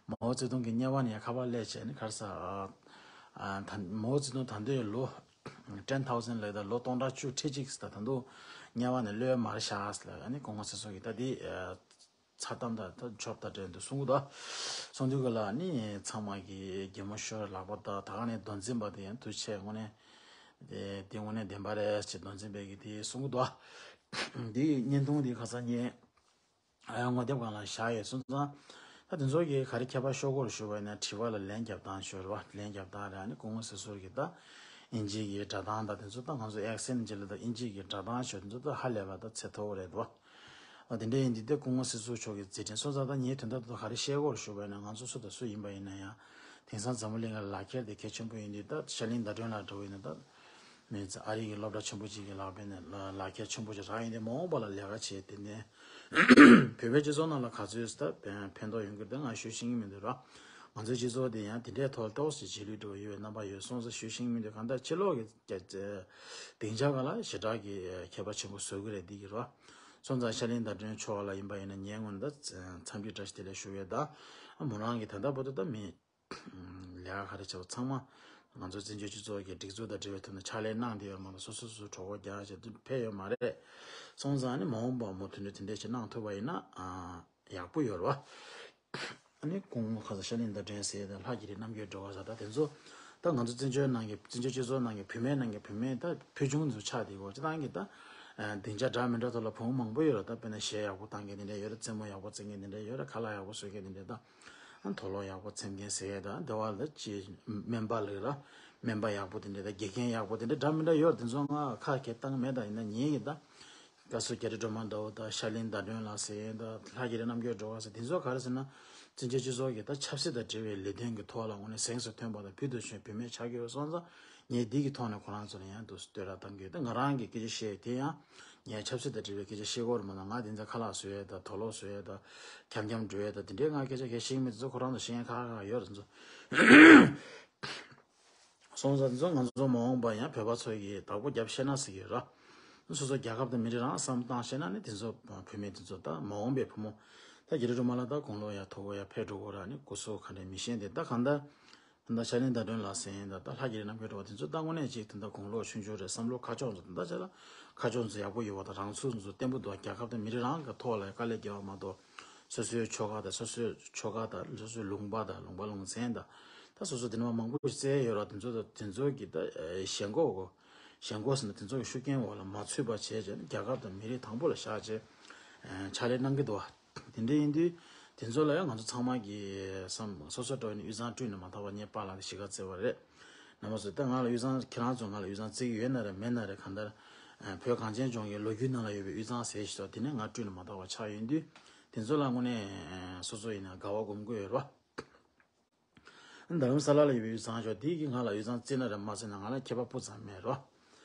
མའོ་ཙེ་ཏུང་གི་དམྱལ་བ་ནས་ཡར་ཁ་པར་སླེབས་བྱས་ནི་ག་རེ་ཟེར། ཨ་ཨ་ད་མའོ་ཙེ་ཏུང་ད་འདོད་ལོ་ten thousand ལས་ད་ལོ་སྟོང་ཕྲག་བཅུ་ཁྲི་གཅིག་ཟེར། ད་ད་དུང་དམྱལ་བ་ནས་གློད་མ་རེད་ཤག་ཟེར་ལ་ནི་སྐུ་ངོ་ཚེ་སྲོག་གི་ད་དེ་ཚར་གཏམ་དང་ད་ཆོབ་དང་འབྲེལ་དུ་གསུང་གི་འདུག་གསུང་དུས་ག་ལ་ནི་ཚང་མ་གི་གད་མོ་ཤོར་ལག་པ་ད་ད་ག་ནས་མདོ་འཛིན་པ་དེ་ཡང་དུ་ཆེ་དངོས་གནས་དེ་དེ་དངོས་གནས་བདེན་པ་རེད་ཅེས་མདོ་འཛིན་པས་ཀྱི་དེ་གསུང་གི་འདུག་དེའི་བརྙན་ཐུང་དེ་ཁ་སང་ཉིན་ཨ་ཡང་ངོ་དེབ་སྒང་ལ་བཞག་ཡོད་སོང་ཙང་། ད་དེ་ཚོ་གི་ག་རེ་ཁྱད་པར་ཤོར་གོ་རུ་ཞུ་བ་ཡིན་ན་དྲི་བ་ལ་ལན་རྒྱབ་སྟངས་ཤོར་བ་ལན་རྒྱབ་སྟངས་རེད། ཨ་ནི་སྐུ་ངོ་ཚེ་སྲོག་གི་ད་ཨིན་ཇི་གི་སྒྲ་གདངས་དང་དེ་ཚོ་ད་ང་ཚོ་ཨེག་སེན་ཇི་ལ་ད་ཨིན་ཇི་གི་སྒྲ་གདངས་ཤོར་དེ་ཚོ་ད་ཧ་ལས་པ་ད་ཚད་མཐོ་བོ་རེད་འདུག་ཨ་དེ་འདྲ་ཡིན་དུས་དེ་སྐུ་ངོ་སྲིད་ཚོགས་མཆོག་གི་མཛད་འཕྲིན་སོང་ཙང་ད་ངས་དོན་དག་ཏུ་ག་རེ་བཤད་དགོས་རེད་ཞུ་བ་ཡིན་ན་ང་ཚོ་སུ་དང་སུ་ཡིན་པ་ཡིན་ན་ཡང་དེང་སང་འཛམ་བུ་གླིང་ག་ལ་ལག་ཁྱེར་དེ་གལ་ཆེན་པོ་ཡིན་དུས་ད་ཤར་གླིང་ཟླ་སྒྲོན་ལགས་འདྲ་བོ་ཡིན་ན་ད་མི་ཚེ་ཨ་རི་གི་སློབ་གྲྭ་ཆེན་པོ་གཅིག་གི་ལག་པས་ནས་ལག་ཁྱེར་ཆེན་པོ་ཅིག་རག་ཡིན་དུས་མ་འོངས་པ་ལ་ལས་ཀ་བྱས་དེ་ནས་བོད་པའི་སྤྱི་ཚོགས་ནང་ལ་ག་ཚོད་ད་ཕན་ཕན་ཐོགས་ཡོང་གི་རེད་ད་ང་ཞུ་ཤེས་ཀྱི་མི་འདུག་ར། ང་ཚོའི་སྤྱི་ཚོགས་དེ་ཡང་དེ་འདྲའི་ཐོག་ཏོག་ཙམ་རྗེས་ལུས་འགྲོ་ཡོད་རྣམ་པ་ཡོད་སོང་ཙང་ཞུ་ཤེས་ཀྱི་མི་འདུག་གང་ལྟར་ཕྱི་ལོགས་ཀྱི་སྡིངས་ཆ་ག་ལ་ཞེ་དྲག་གི་ཁྱད་པར་ཆེན་པོ་བཟོ་གི་རེད་འདི་གི་རོ། སོང་ཙང་ཤར་གླིང་ཟླ་སྒྲོན་མཆོག་ལ་ཡིན་པ་ཡིན་ན་ངས་སྔོན་ད་འཚམས་འདྲི་བཀྲ་ཤིས་བདེ་ལེགས་ཞུ་ཡས་ད། མོ་རང་གི་ད་ལྟ་བར་དུ་ད་མི་ལས་ཀ་ག་རེ་བྱས་པ་ཚང་མ་ང་ཚོ་བཙན་བྱོལ་སྤྱི་ཚོགས་ཀྱི་སྒྲིག་འཛུགས་དང་འབྲེལ་བའི་ཐོག་ནས་ཕྱག་ལས་གནང་བསྡད་ཡོད་མ་གཏོགས་སོ་སོ་སོ་གྲོགས་པོ་རྒྱག་བྱས་དུ་ཕེབས་ཡོད་མ་རེད། སོང་ཙང་ནི་མ་འོངས་པ་མོ་དོན་དུ་དེ་འདྲས་ཞིག་གནང་ཐུབ་པ་ཡིན་ན་ཨ་ཡག་པོ་ཡོད་རེད་བ། ཨ་ནི་སྐུ་ངོ་ཁ་ས་ཤར་གླིང་ཟླ་སྒྲོན་ཟེར་ཡས་དང་ལྷ་རྒྱལ་རི་རྣམ་རྒྱལ་སྒྲོལ་དཀར་ཟེར་ད་དེ་ཚོ་ད་ང་ཚོ་བཙན་བྱོལ་ནང་གི་བཙན་བྱོལ་སྤྱི་ཚོགས་ནང་གི་བུད་མེད་ནང་གི་བུད་མེད་ད་ཕུལ་བྱུང་ཚོ་ཆགས་བསྡད་ཡོད་སྤྱི་བཏང་གི་ད་སྡིངས་ཆ་འདྲ་མི་འདྲ་ཐོག་ལ་བུ་མོ་མང་པོ་ཡོད་རེད། ད་དཔེར་ན་གཞས་ཡག་པོ་བཏང་མཁན་དེ་འདྲ་ཡོད་རེད། རྩེད་མོ་ཡག་པོ་རྩེ་མཁན་དེ་འདྲ་ཡོད་རེད། ཁ་ལག་ཡག་པོ་བཟོ་མཁན་དེ་འདྲ་ད་ཨ་དུག་ལོག་ཡག་པོ་འཚེམ་མཁན་ཟེར་ཡས་ད་དེ་བ་ལ་ཅི་སྨན་པ་ལགས་ར་སྨན་པ་ཡག་པོ་དེ་འདྲ་ད་དགེ་རྒན་ཡག་པོ་དེ་འདྲ་འདྲ་མི་འདྲ་ཡོད་རེད། དེ་ཚོ་ང་ཁ་སྐད་བཏང་མེད་ད་ཡིན་ན་ཉིན་གི་ད། བཀའ་ཟུར་རྒྱ་རི་སྒྲོལ་མ་ཟླ་བོ་དང་ཤར་གླིང་ཟླ་སྒྲོན་ལགས་ཟེར་ཡས་དང་ལྷ་རྒྱལ་རི་རྣམ་རྒྱལ་སྒྲོལ་དཀར་ཟེར་དེ་ཚོ་ག་རེ་ཟེར་ན། བཙན་བྱོལ་སྤྱི་ཚོགས་ཀྱི་ད་ཆབ་སྲིད་དང་འབྲེལ་བའི་ལས་དོན་གྱི་ཐོག་ལ་དངོས་གནས་གཟེངས་སུ་ཐོན་པ་དང་ཕུལ་དུ་བྱུང་བའི་བུད་མེད་ཆགས་ཀྱི་ཡོད་སོང་ཙང་ངས་འདི་གི་ཐོག་ནས་ཁོ་རང་ཚོ་ལ་ཡང་དུ་བསྟོད་ར་གཏང་གི་ཡོད། ད་ང་རང་གི་སྐད་ཆ་བཤད་དེ་ཡང་ངས་ཆབ་སྲིད་དང་འབྲེལ་བའི་སྐད་ཆ་བཤད་དགོས་རེད་མ་གཏོགས་ང་དེ་ཚོ་ཁ་ལག་བཟོ་ཡས་དང་དུག་ལོག་བཟོ་ཡས་དང་འཁྱམ་འཁྱམ་འགྲོ་ཡས་དང་དེ་འདྲའི་ང་སྐད་ཆ་གལ་ཤེས་མི་དེ་ཚོ་ཁོ་རང་ཚོ་ཤེས་མཁན་ཁག་ཁག་ཡོད་རེད་ཚོ། སོང་ཙང་དེ་ཚོ་ང་ཚོ་མ་འོངས་པ་ཡང་བོད་པ་ཚོ་ཡིས་བདག་པོ་རྒྱབ་ཤེས་ན་ཟེར་གྱི་ར། སོ་སོ་རྒྱལ་ཁབ་དང་མི་རིགས་རང་བསམ་བཏང་ཤེས་ན་ནི་དེ་ཚོ་བུད་མེད་དེ་ཚོ་ད་མ་འོངས་པའི་བུ་མོ་ད་རྒྱ་རི་སྒྲོལ་མ་ལགས་ད་དགུང་ལོ་ཡང་མཐོ་པོ་ཡང་ཕེབས་འགྲོ་གི་ར་ནི་སྐུ་གཟུགས་ག་འདྲ་མི་ཤེས་དེ་ད་གང་ལྟར་ད་ཤར་གླིང་ཟླ་སྒྲོན་ལགས་ཟེར་ཡིན་ད་ད་ལྷ་རྒྱལ་རི་རྣམ་རྒྱལ་སྒྲོལ་དཀར་དེ་ཚོ་ད་དངོས་གནས་ཅིག་དེ་འདྲ་དགུང་ལོ་ཆུང་ཆུང་རེད། བསམ་བློ་ཁ་ཕྱོགས་ཚོ་ད་ལྟ་ཆ་ལ་ཁ་ཕྱོགས་ཚོ་ཡག་པོ་ཡོད་པ་དང་རང་ཚུགས་ཚོ་བརྟན་པོ་འདུག་རྒྱལ་ཁབ་དང་མི་རིགས་རང་གི་ཐོག་ལ་དཀའ་ལས་བརྒྱབ་པ་མ་གཏོགས། སོ་སོའི་ཆོལ་ཁ་དང་སོ་སོའི་ཆོལ་ཁ་དང་སོ་སོའི་ལུང་པ་དང་ལུང་པ་ལུང་ཚན་དང་ད་སོ་སོ་དེ་ནས་མང་པོ་ཞིག་བཙལ་ཡོད་ར། དེ་ཚོ་དང་དེ་ཚོ་གི་ད་ཞེན་ཁོག་གོ་ཞེན་ཁོག་ཟེར་ན་དེ་ཚོ་གི་ཤུགས་རྐྱེན་འོག་ལ་མ་ཚུད་པ་བྱས་བྱས་ནས་རྒྱལ་ཁབ་དང་མི་རིགས་དང་པོ་ལ་བཞག་བྱས་ཕྱག་ལས་གནང་གི་འདུག་བ། དེ་འདྲ་ཡིན་དུས་དེ་ཚོ་ལ་ཡང་ང་ཚོ་ཚང་མ་གི་བསམ་སོ་སོ་འགྲོ་ནས་དབུས་གཙང་བསྐྲུན་ནས་མ་ཐག་པ་ངས་པཱ་ལགས་དེ་གཞིས་ཀ་རྩེ་བ་རེད། རྣམ་པ་ཚོ་ད་ང་ལ་དབུས་གཙང་ཁྱེད་རང་ཚོ་ང་ལ་དབུས་གཙང་བརྩི་གི་ཡོད་ན་རེད་མེད་ན་རེད་གང་ལྟར་བོད་གངས་ཅན་ལྗོངས་ཀྱི་ལོ་རྒྱུས་ནང་ལ་ཡོད་པའི་དབུས་གཙང་ཟེར་ཞིག་ཏུ་དེ་ནས་ང་བསྐྲུན་ནས་མ་ཐག་པ་ཆགས་ཡོད་དུས། དེ་ཚོ་ལ་དངོས་གནས་སོ་སོ་ཡིན་ན་དགའ་བ་སྒོམ་དགོས་ཡོད་རེད་བ། རྡ་རམ་ས་ལ་ལ་ཡོད་པའི་དབུས་གཙང་ཞོག་དེ་གིས་ང་ལ་དབུས་གཙང་བརྩི་ན་རེད་མ་བརྩི་ན་ང་ལ་ཁྱད་པར་སྤུ་ཙམ་མེད་རེད་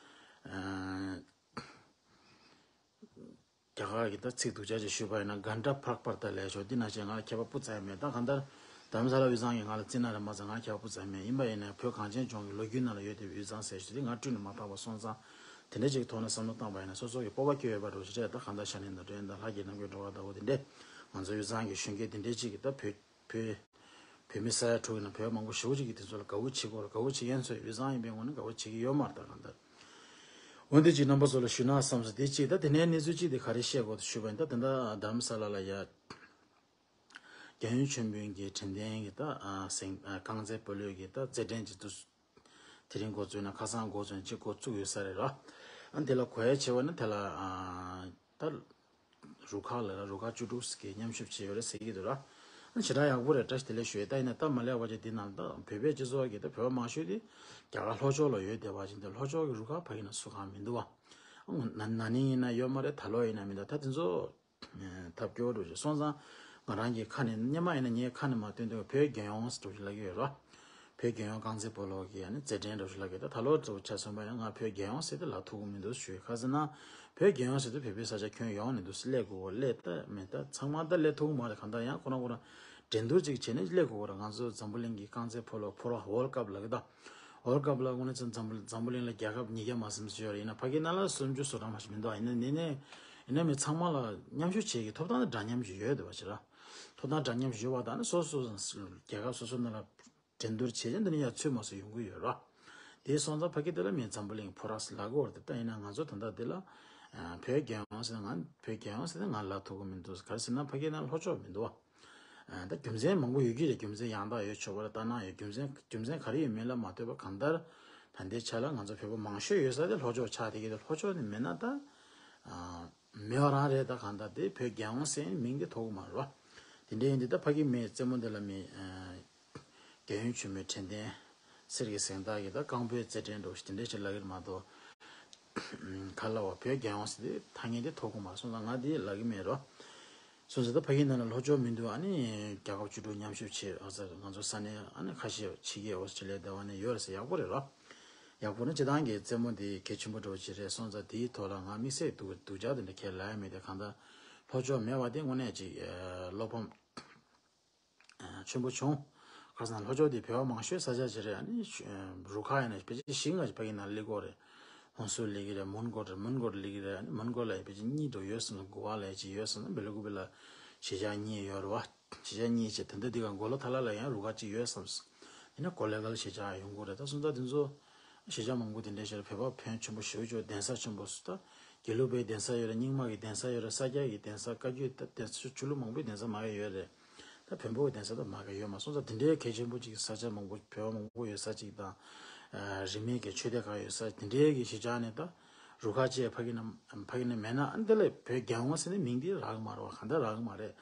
བ། རྒྱ་གར་གྱི་ད་ཚིག་སྡུག་ཅག་ཅིག་ཞུས་པ་ཡིན་ན་གྷན་ཌ་བྷག་པར་ཏ་ལས་ཞོག་འདི་ན་ཅིག་ང་ལ་ཁྱད་པར་སྤུ་ཙམ་མེད། ད་གང་ལྟར་རྡ་རམ་ས་ལ་དབུས་གཙང་གིས་ང་ལ་བརྩི་ན་རེད་མ་བརྩི་ན་ང་ལ་ཁྱད་པར་སྤུ་ཙམ་མེད། ཡིན་པ་ཡིན་ན་བོད་གངས་ཅན་ལྗོངས་ཀྱི་ལོ་རྒྱུས་ནང་ལ་ཡོད་བསྡད་པའི་དབུས་གཙང་ཟེར་ཞིག་དེ་ང་བསྐྲུན་ནས་མ་ཐག་པ་སོང་ཙང་དེ་འདྲ་ཅིག་གི་ཐོག་ནས་བསམ་བློ་བཏང་པ་ཡིན་ན་སོ་སོ་གི་སྤོབས་པ་སྐྱེ་ཡོད་པ་འདྲ་ཞིག་རེད། ད་གང་ལྟར་ཤར་གླིང་ཟླ་སྒྲོན་དང་ལྷ་རྒྱལ་རྣམ་རྒྱལ་སྒྲོལ་དཀར་ལྟ་བུ་དེ་འདྲས་ང་ཚོ་དབུས་གཙང་གི་གཞོན་སྐྱེས་དེ་འདྲས་ཅིག་གིས་ད་བོད་བོད་བོད་མི་ས་ཡ་དྲུག་ཡིན་ན་བོད་མང་པོ་ཞེ་པོ་ཅིག་གིས་དེ་ཚོ་ལ་དགའ་བོ་བྱེད་དགོས་རེད། དགའ་བོ་བྱེད་མཁན་ཚོ་དབུས་གཙང་ཡིན་པའི་ངོས་ནས་དགའ་བོ་བྱེད་ཀྱི་ཡོད་མ་རེད། ད་གང་ལྟར་འོན་ཏེ་ཅིག་རྣམ་པ་ཚོ་ལ་ཞུས་ན་བསམ་སོང་། དེ་གཅིག་ད་དེ་ནས་གནས་ཚུལ་གཅིག་དེ་ག་རེ་བཤད་དགོས་ཞུས་པ་ཡིན་ད་དེ་འདྲ་རྡ་རམ་ས་ལ་ལ་ཡ་རྒྱལ་ཡོངས་ཆོས་དཔོན་གྱི་དྲན་རྟེན་གྱི་ད་ཨ་སེང་ཨ་རྐང་རྩེད་སྤོ་ལོའི་གི་ད་རྩེད་འགྲན་གྱི་དུ་དེ་རིང་འགོ་བཙུགས་ན་ཁ་སང་འགོ་བཙུགས་ན་གཅིག་འགོ་བཙུགས་ཡོད་ས་རེད་ར། ཨ་དེ་ལ་གོ་ཡ་བྱས་པ་ན་དེ་ལ་ཨ་ད་རུ་ཁག་ལ་ར་རུ་ཁག་བཅུ་དྲུག་གི་མཉམ་ཞུགས་བྱས་ཡོད་རེད་ཟེར་གྱི་འདུག་ར། ཨ་ཞེ་དྲག་ཡག་པོ་རེད། བཀྲ་ཤིས་བདེ་ལེགས་ཞུ་ཡས། ད་ཡིན་ན་སྟབས་མ་ལེགས་པ་ཅིག་འདི་ནང་ད་བོད་པའི་སྤྱི་ཚོགས་ཀྱི་ད་བོད་པ་མང་ཤོས་དེ་རྒྱ་གར་ལྷོ་ཕྱོགས་ལ་ཡོད་བསྡད་པ་ཅིག་འདི་ལྷོ་ཕྱོགས་ཀྱི་རུ་ཁག་ཕ་གི་ན་སུ་གང་མི་འདུག་བ། ཨ་ན་ན་ནིང་ཡིན་ན་ཡོད་མ་རེད། ད་ལོ་ཡིན་ན་མི་འདུག་ད་དེ་ཚོ་ཐབས་སྐྱོ་བོ་འགྲོ་ཞིག་སོང་ཙང་ང་རང་གི་ཁ་ནས་སྔོན་མ་ཡིན་ན་ངའི་ཁ་ནས་མར་བཏོན་དུས་བོད་རྒྱལ་ཡོངས་ཟེར་འགྲོ་ཞིག་ལབ་ཀྱི་ཡོད་རེད། བོད་རྒྱལ་ཡོངས་རྐང་རྩེད་སྤོ་ལོ་གི་ཨ་ནི་རྩེད་འགྲན་འདྲ་ཞིག་ལ་གི་ད་ད་ལོ་གཙོ་བོ་ཆ་མཚོན་པ་ཡང་ང་བོད་རྒྱལ་ཡོངས་ཟེར་ཏེ་ལབ་ཐུབ་ཀྱི་མི་འདུག་ཞུ་ཡི། ག་ཟེར་ན་བོད་རྒྱལ་ཡོངས་ཟེར་ཏེ་བོད་པའི་ས་ཆ་ཁྱོན་ཡོངས་ནས་འདུག་སླེབས་དགོས་གོ། སླེབས་ད་མེད་ད་ཚང་མ་ད་སླེབས་ཐུབ་ཀྱི་མ་རེད། གང་ལྟར་ཡང་ཁོ་རང་ཁོ་རང་འགྲན་བསྡུར་ཅིག་བྱས་ནས་སླེབས་དགོས་གོ་ར། ང་ཚོ་འཛམ་བུ་གླིང་གི་རྐང་རྩེད་སྤོ་ལོ་ཕོ་ར་ཝོལ་ཀབ་ལབ་གི་ད། ཝོལ་ཀབ་ལ་དངོས་གནས་ཚང་འཛམ་བུ་འཛམ་བུ་གླིང་ལ་རྒྱལ་ཁབ་ཉིས་བརྒྱ་མ་ཟིན་ཙམ་ཡོད་རེད། ཡིན་ན་ཕ་གི་ནང་ལ་སུམ་ཅུ་སོ་གྲངས་མ་ཞིག་མི་འདུག་ཡིན་ན་ནི་ནི་ཡིན་ན་མི་ཚང་མ་ལ་མཉམ་ཞུགས་བྱེད་ཀྱི་ཐོབ་ཐང་དང་འདྲ་མཉམ་ཞིག་ཡོད་འདུག་བ་ཞེ་ར། ཐོབ་ཐང་འདྲ་མཉམ་ཞིག་ཡོད་པ་དང་ནི་སོ་སོ་རྒྱལ་ཁབ་སོ་སོ་ནང་ལ་འགྲན་བསྡུར་བྱས་ཀྱང་འདི་ནི་ཡང་ཚུད་མ་སོང་ཡོང་གི་ཡོད་ར། དེའི་སོང་ཙང་ཕ་གི་དེ་ལ་མི་འཛམ་བུ་གླིང་ཕོ་ར་ཟེར་ལབ་གི་ཡོད་རེད། ད་ཡིན་ན་ང་ཚོ་ད་ལྟ་འདི་ལ་བོད་རྒྱལ་ཡོངས་ཟེར་ན་ང་བོད་རྒྱལ་ཡོངས་ཟེར་ན་ང་ལབ་ཐུབ་ཀྱི་མི་འདུག་ག་རེ་ཟེར་ན་ཕ་གི་ནང་ལྷོ་ཕྱོགས་མི་འདུག་བ། ད་རྒྱུ་མཚན་མང་པོ་ཡོད་ཀྱི་རེད། རྒྱུ་མཚན་ཡང་དག་ཡོད་ཆོག་པ་ལ་ལྟ་ན་ཡོད། རྒྱུ་མཚན་རྒྱུ་མཚན་ག་རེ་ཡོད་མེད་ལ་མ་ལྟོས་པ་གང་ལྟར་ད་ལྟའི་ཆ་ལ་ང་ཚོ་བོད་པ་མང་ཤོས་ཡོད་ས་དེ་ལྷོ་ཕྱོགས་ཆགས་བསྡད་ཀྱི་འདུག་ལྷོ་ཕྱོགས་ནས་མེད་ན་ད་མེད་པ་རང་རེད། ད་གང་ལྟར་དེ་བོད་རྒྱལ་ཡོངས་ཟེར་མིང་དེ་ཐོགས་ཀྱི་མ་རེད་བ། དེ་འདྲ་ཡིན་དུས་ད་ཕ་གི་མི་རྩེད་མོ་འདི་ལ་མི་རྒྱལ་ཡོངས་ཆེན་མོའི་དྲན་རྟེན་གསེར་གྱི་གཟེངས་རྟགས་ཀྱི་ད་རྐང་པའི་རྩེད་འགྲན་འདྲ་བོ་ཞིག་དེ་འདྲ་ཞིག་ལབ་ཀྱི་རེད་མ་གཏོགས། ག་ལ་བ་བོད་རྒྱལ་ཡོངས་ཟེར་དེ་ཐ་སྙད་དེ་ཐོགས་ཀྱི་མ་སོང་ཙང་ང་དེ་ལབ་ཀྱི་མེད་རོ། སོང་ཙང་ད་ཕ་གི་ནང་ལ་ལྷོ་ཕྱོགས་མི་འདུག་ཨ་ནི་རྒྱལ་ཁབ་བཅུ་དྲུག་མཉམ་ཞུགས་བྱས་ཨོ་ཙི་ང་ཚོ་ས་གནས་ཨ་ནི་ཁ་ཤས་ཕྱི་རྒྱལ་ཨོ་སི་ཀྲི་ལི་ཡ་དེ་བ་ནས་ཡོད་རེད་ཟེར་ཡག་པོ་རེད་རོ། ཡག་པོ་ནི་སྤྱི་བཏང་གི་རྩེད་མོ་དེ་གལ་ཆེན་པོ་འདྲ་བོ་ཅིག་རེད། སོང་ཙང་དེའི་ཐོག་ལ་ང་དམིགས་བསལ་སྡུག་སྡུག་ཅག་དེ་འདྲ་ཁས་ལེན་ཡ་མེད་དེ། གང་ལྟར་ལྷོ་ཕྱོགས་མེད་པ་དེ་དངོས་གནས་ཅིག་བློ་ཕམ་ཆེན་པོ་བྱུང་། ཁ་སང་ལྷོ་ཕྱོགས་དེ་བོད་པ་མང་ཤོས་ས་ཆ་ཅིག་རེད། ཨ་ནི་རུ་ཁག་ཡིན་ན་ཕལ་ཆེར་བཞི་ལྔ་ཞིག་ཕ་གི་ནང་སླེབས་ཀྱི་ཡོད་རེད། ཧོན་སུར་སླེབས་ཀྱི་རེད། མོན་གྷོ་རེད། མོན་གྷོ་སླེབས་ཀྱི་རེད། ཨ་ནི་མོན་གྷོ་ལ་ཡང་ཕལ་ཆེར་གཉིས་འགྲོ་ཡོད་སོང་། གོ་བ་ལ་ཡང་གཅིག་ཡོད་སོང་། བེ་ལ་ཀུ་པེ་ལ་གཞིས་ཆགས་གཉིས་ཡོད་རེད་བ། གཞིས་ཆགས་གཉིས་བྱས་ད་ལྟ་འདི་ག་མགོ་ལོག་ཐ་ལ་ལ་ཡང་རུ་ཁག་གཅིག་ཡོད་བསམ་སོང་། ཡིན་ན་གོ་ལེ་གལ་གཞིས་ཆགས་ཡོང་གི་རེད། ད་སོང་ཙང་དེ་ཚོ་གཞིས་ཆགས་མང་པོ་དེ་འདྲའི་ཞིག་ལ་བོད་པ་ཕོན་ཆེན་པོ་ཞེ་པོ་ཅིག་གདན་ས་ཆེན་པོ་སུ་ད་དགེ་ལུགས་པའི་གདན་ས་ཡོད་རེད། རྙིང་མ་གི་གདན་ས་ཡོད་རེད། ས་སྐྱ་གི་གདན་ས། བཀའ་བརྒྱུད་ད་གདན་ས་ཆོས་ལུགས་མང་པོའི་གདན་ས་མང་བ་ཡོད་རེད། ད་བོན་པོའི་གདན་ས་ད་མང་བ་ཡོད་མ་སོང་ཙང་དེ་འདྲའི་གལ་ཆེན་པོ་ཅིག་ས་ཆ་མང་པོ་བོད་པ་མང་པོ་ཡོད་ས་ཅིག་དང་། རིས་མེད་ཀྱི་ཆོས་སྡེ་ཁག་ཡོད་ས་དེ་འདྲའི་གི་གཞིས་ཆགས་ནས་ད་རུ་ཁག་ཅིག་ཕ་གི་ནས་ཕ་གི་ནས་མེད་ན་ཨ་འདི་ལ་བོད་རྒྱལ་ཡོངས་ཟེར་ནས་མིང་འདི་རག་གི་མ་རེད་བ། གང་ལྟར་རག་གི་མ་རེད།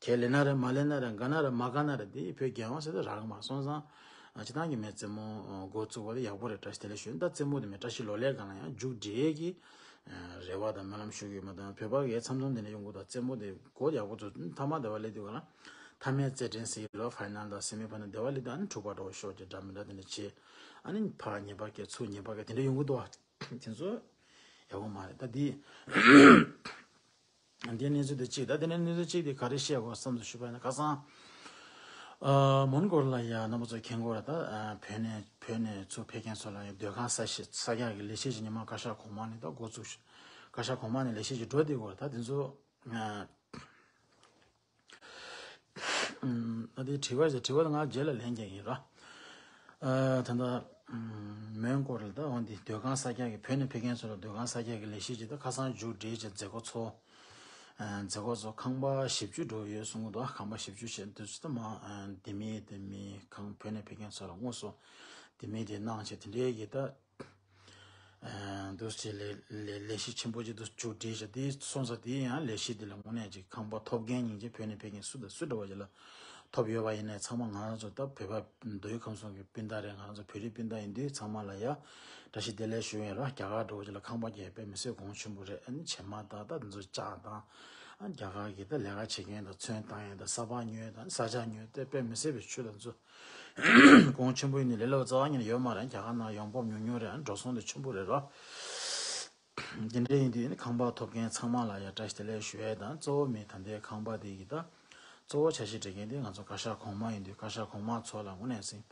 ཁས་ལེན་ན་རེད་མ་ལེན་ན་རེད། དགའ་ན་རེད་མ་དགའ་ན་རེད། དེ་བོད་རྒྱལ་ཡོངས་ཟེར་ཏེ་རག་གི་མ་སོང་ཙང་། ཨ་སྤྱི་བཏང་གི་མི་རྩེད་མོ་འགོ་བཙུགས་པ་དེ་ཡག་པོ་རེད། བཀྲ་ཤིས་བདེ་ལེགས་ཞུ། ད་རྩེད་མོ་དེ་མི་བཀྲ་ཤིས་ལོ་ལེགས་སྒང་ལ་ཡང་མཇུག་སྒྲིལ་གྱི་རེ་བ་དང་སྨོན་ལམ་ཞུ་གི་ཡོད། མ་གཏོགས་བོད་པ་གི་མཚམས་མཚམས་དེ་འདྲ་ཡོང་གི་འདུག་རྩེད་མོ་དེ་འགོ་ཡག་པོ་བཙུགས། མཐའ་མ་དེ་བ་སླེབས་དུས་ག་ལ་མཐའ་མའི་རྩེད་འགྲན་ཟེར་གྱི་ལོ་ཕའི་ནལ་དང་སེ་མི་ཕའི་ནལ་དེ་བ་སླེབས་དུས་ཨ་ནི་འཁྲུག་པ་འདྲ་བོ་ཤོར་གྱི་འདྲ་མི་འདྲ་དེ་འདྲ་བྱས། ཨ་ནི་ཕར་ཉེས་པ་བཀལ་ཚུར་ཉེས་པ་བཀལ་དེ་འདྲ་ཡོང་གི་འདུག་དེ་ཚོ་ཡག་པོ་མ་རེད། ད་འདི་འདི་གནས་ཚུལ་དེ་གཅིག་ད་དེ་ནས་གནས་ཚུལ་གཅིག་དེ་ག་རེ་བཤད་དགོས་བསམ་དུ་ཞུས་པ་ཡིན་ན། ཁ་སང་ཨ་མོན་གྷོ་ལ་ཡ་རྣམ་པ་ཚོ་མཁྱེན་གྱི་ཡོད་རེད། ད་ཨ་བོད་ནས་བོད་ནས་ཚུར་ཕེབས་མཁན་ཚོ་ལ་ཡ་སྡོད་ཁང་ས་ཤི་ས་རྒྱག་གི་ལས་གཞི་ཅིག་ཉི་མ་བཀའ་ཤག་གོང་མ་ནས་ད་འགོ་བཙུགས་ཤིག་བཀའ་ཤག་གོང་མ་ནས་ལས་གཞི་ཅིག་འགྲོ་བསྡད་ཀྱི་ཡོད་རེད། ད་དེ་ཚོ་ཨ་ཨ་དེ་དྲི་བ་ཞིག་དྲི་བ་དེ་ང་རྗེས་ལ་ལན་རྒྱག་གི་ཡིན་ར། ཨ་ད་ལྟ་མོན་གྷོ་ལ་ད་འོ་འདི་སྡོད་ཁང་ས་རྒྱག་གི་བོད་ནས་ཕེབས་མཁན་ཚོ་ལ་སྡོད་ཁང་ས་རྒྱག་གི་ལས་གཞི་ཅིག་ད་ཁ་སང་མཇུག་སྒྲིལ་བྱས་མཛད་སྒོ་ཚོགས། མཛད་སྒོ་ཚོགས། ཁང་པ་བཞི་བཅུ་འགྲོ་ཡོད་གསུང་གི་འདུག་ཁང་པ་བཞི་བཅུ་བྱས་འདུག་ད་མ་ལྡེ་མིག་ལྡེ་མིག་ཁང་བོད་ནས་ཕེབས་མཁན་ཚོ་ལ་དངོས་སུ་ལྡེ་མིག་དེ་གནང་བྱས་དེ་འདྲའི་གི་ད། འདུག་ཅེས་ལས་ལས་ལས་གཞི་ཆེན་པོ་ཅིག་ཏུ་མཇུག་སྒྲིལ་བྱས། དེ་སོང་ཙང་དེ་ཡང་ལས་གཞི་དེ་ལ་དངོས་གནས་ཅིག་ཁང་པ་ཐོབ་མཁན་སྙིང་རྗེ་བོད་ནས་ཕེབས་མཁན་སུ་དང་སུ་འདྲ་བ་ཅིག་ལ་ཐོབ་ཡོད་པ་ཡིན་ནའི་ཚང་མ་ང་རང་ཚོ་ད་བོད་པ་མདོ་དབུས་ཁམས་གསུམ་གྱི་སྤུན་ཟླ་རེད། ང་རང་ཚོ་བོད་རིགས་སྤུན་ཟླ་ཡིན་དུས་ཚང་མ་ལ་ཡ་བཀྲ་ཤིས་བདེ་ལེགས་ཞུ་ཡིན་ར། རྒྱ་གར་འདྲ་བ་ཅིག་ལ་ཁང་པ་རྒྱག་དཔེ་མི་སྲིད་གོང་ཆེན་པོ་རེད། ཨ་ནི་བྱེ་མ་དང་ད་དེ་ཚོ་ལྕགས་དང་ཨ་རྒྱ་གར་གྱི་ད་ལས་ཀ་བྱེད་མཁན་དང་ཚོན་བཏང་ཡས་དང་ས་ཕག་ཉོས་དང་ས་ཆ་ཉོས་ཏེ་དཔེ་མི་སྲིད་པའི་ཆུ་དང་ཚོ། གོང་ཆེན་པོ་ཡིན་ནི་ལས་སླ་པོ་རྩ་བ་ཉིད་ནས་ཡོད་མ་རེད། རྒྱ་གར་ནང་ཡོང་འབབ་ཉུང་ཉུང་རེད། འགྲོ་སོང་དེ་ཆེན་པོ་རེད་རོ། དེ་འདྲ་ཡིན་དུས་ནི་ཁང་པ་ཐོབ་མཁན་ཚང་མ་ལ་ཡ་བཀྲ་ཤིས་བདེ་ལེགས་ཞུ་ཡས་དང་། གཙོ་བོ་མི་ད་ལྟའི་ཁང་པ་དེ་ཡི་ད་གཙོ་བོ་ཆ་ཤས་སྤྲད་མཁན་དེ་ང་ཚོ་བཀའ་ཤག་གོང་མ་ཡིན་དུས་བཀའ་ཤག་གོང་མ་ཚོ་ལ་དངོས་གནས་ཟིན།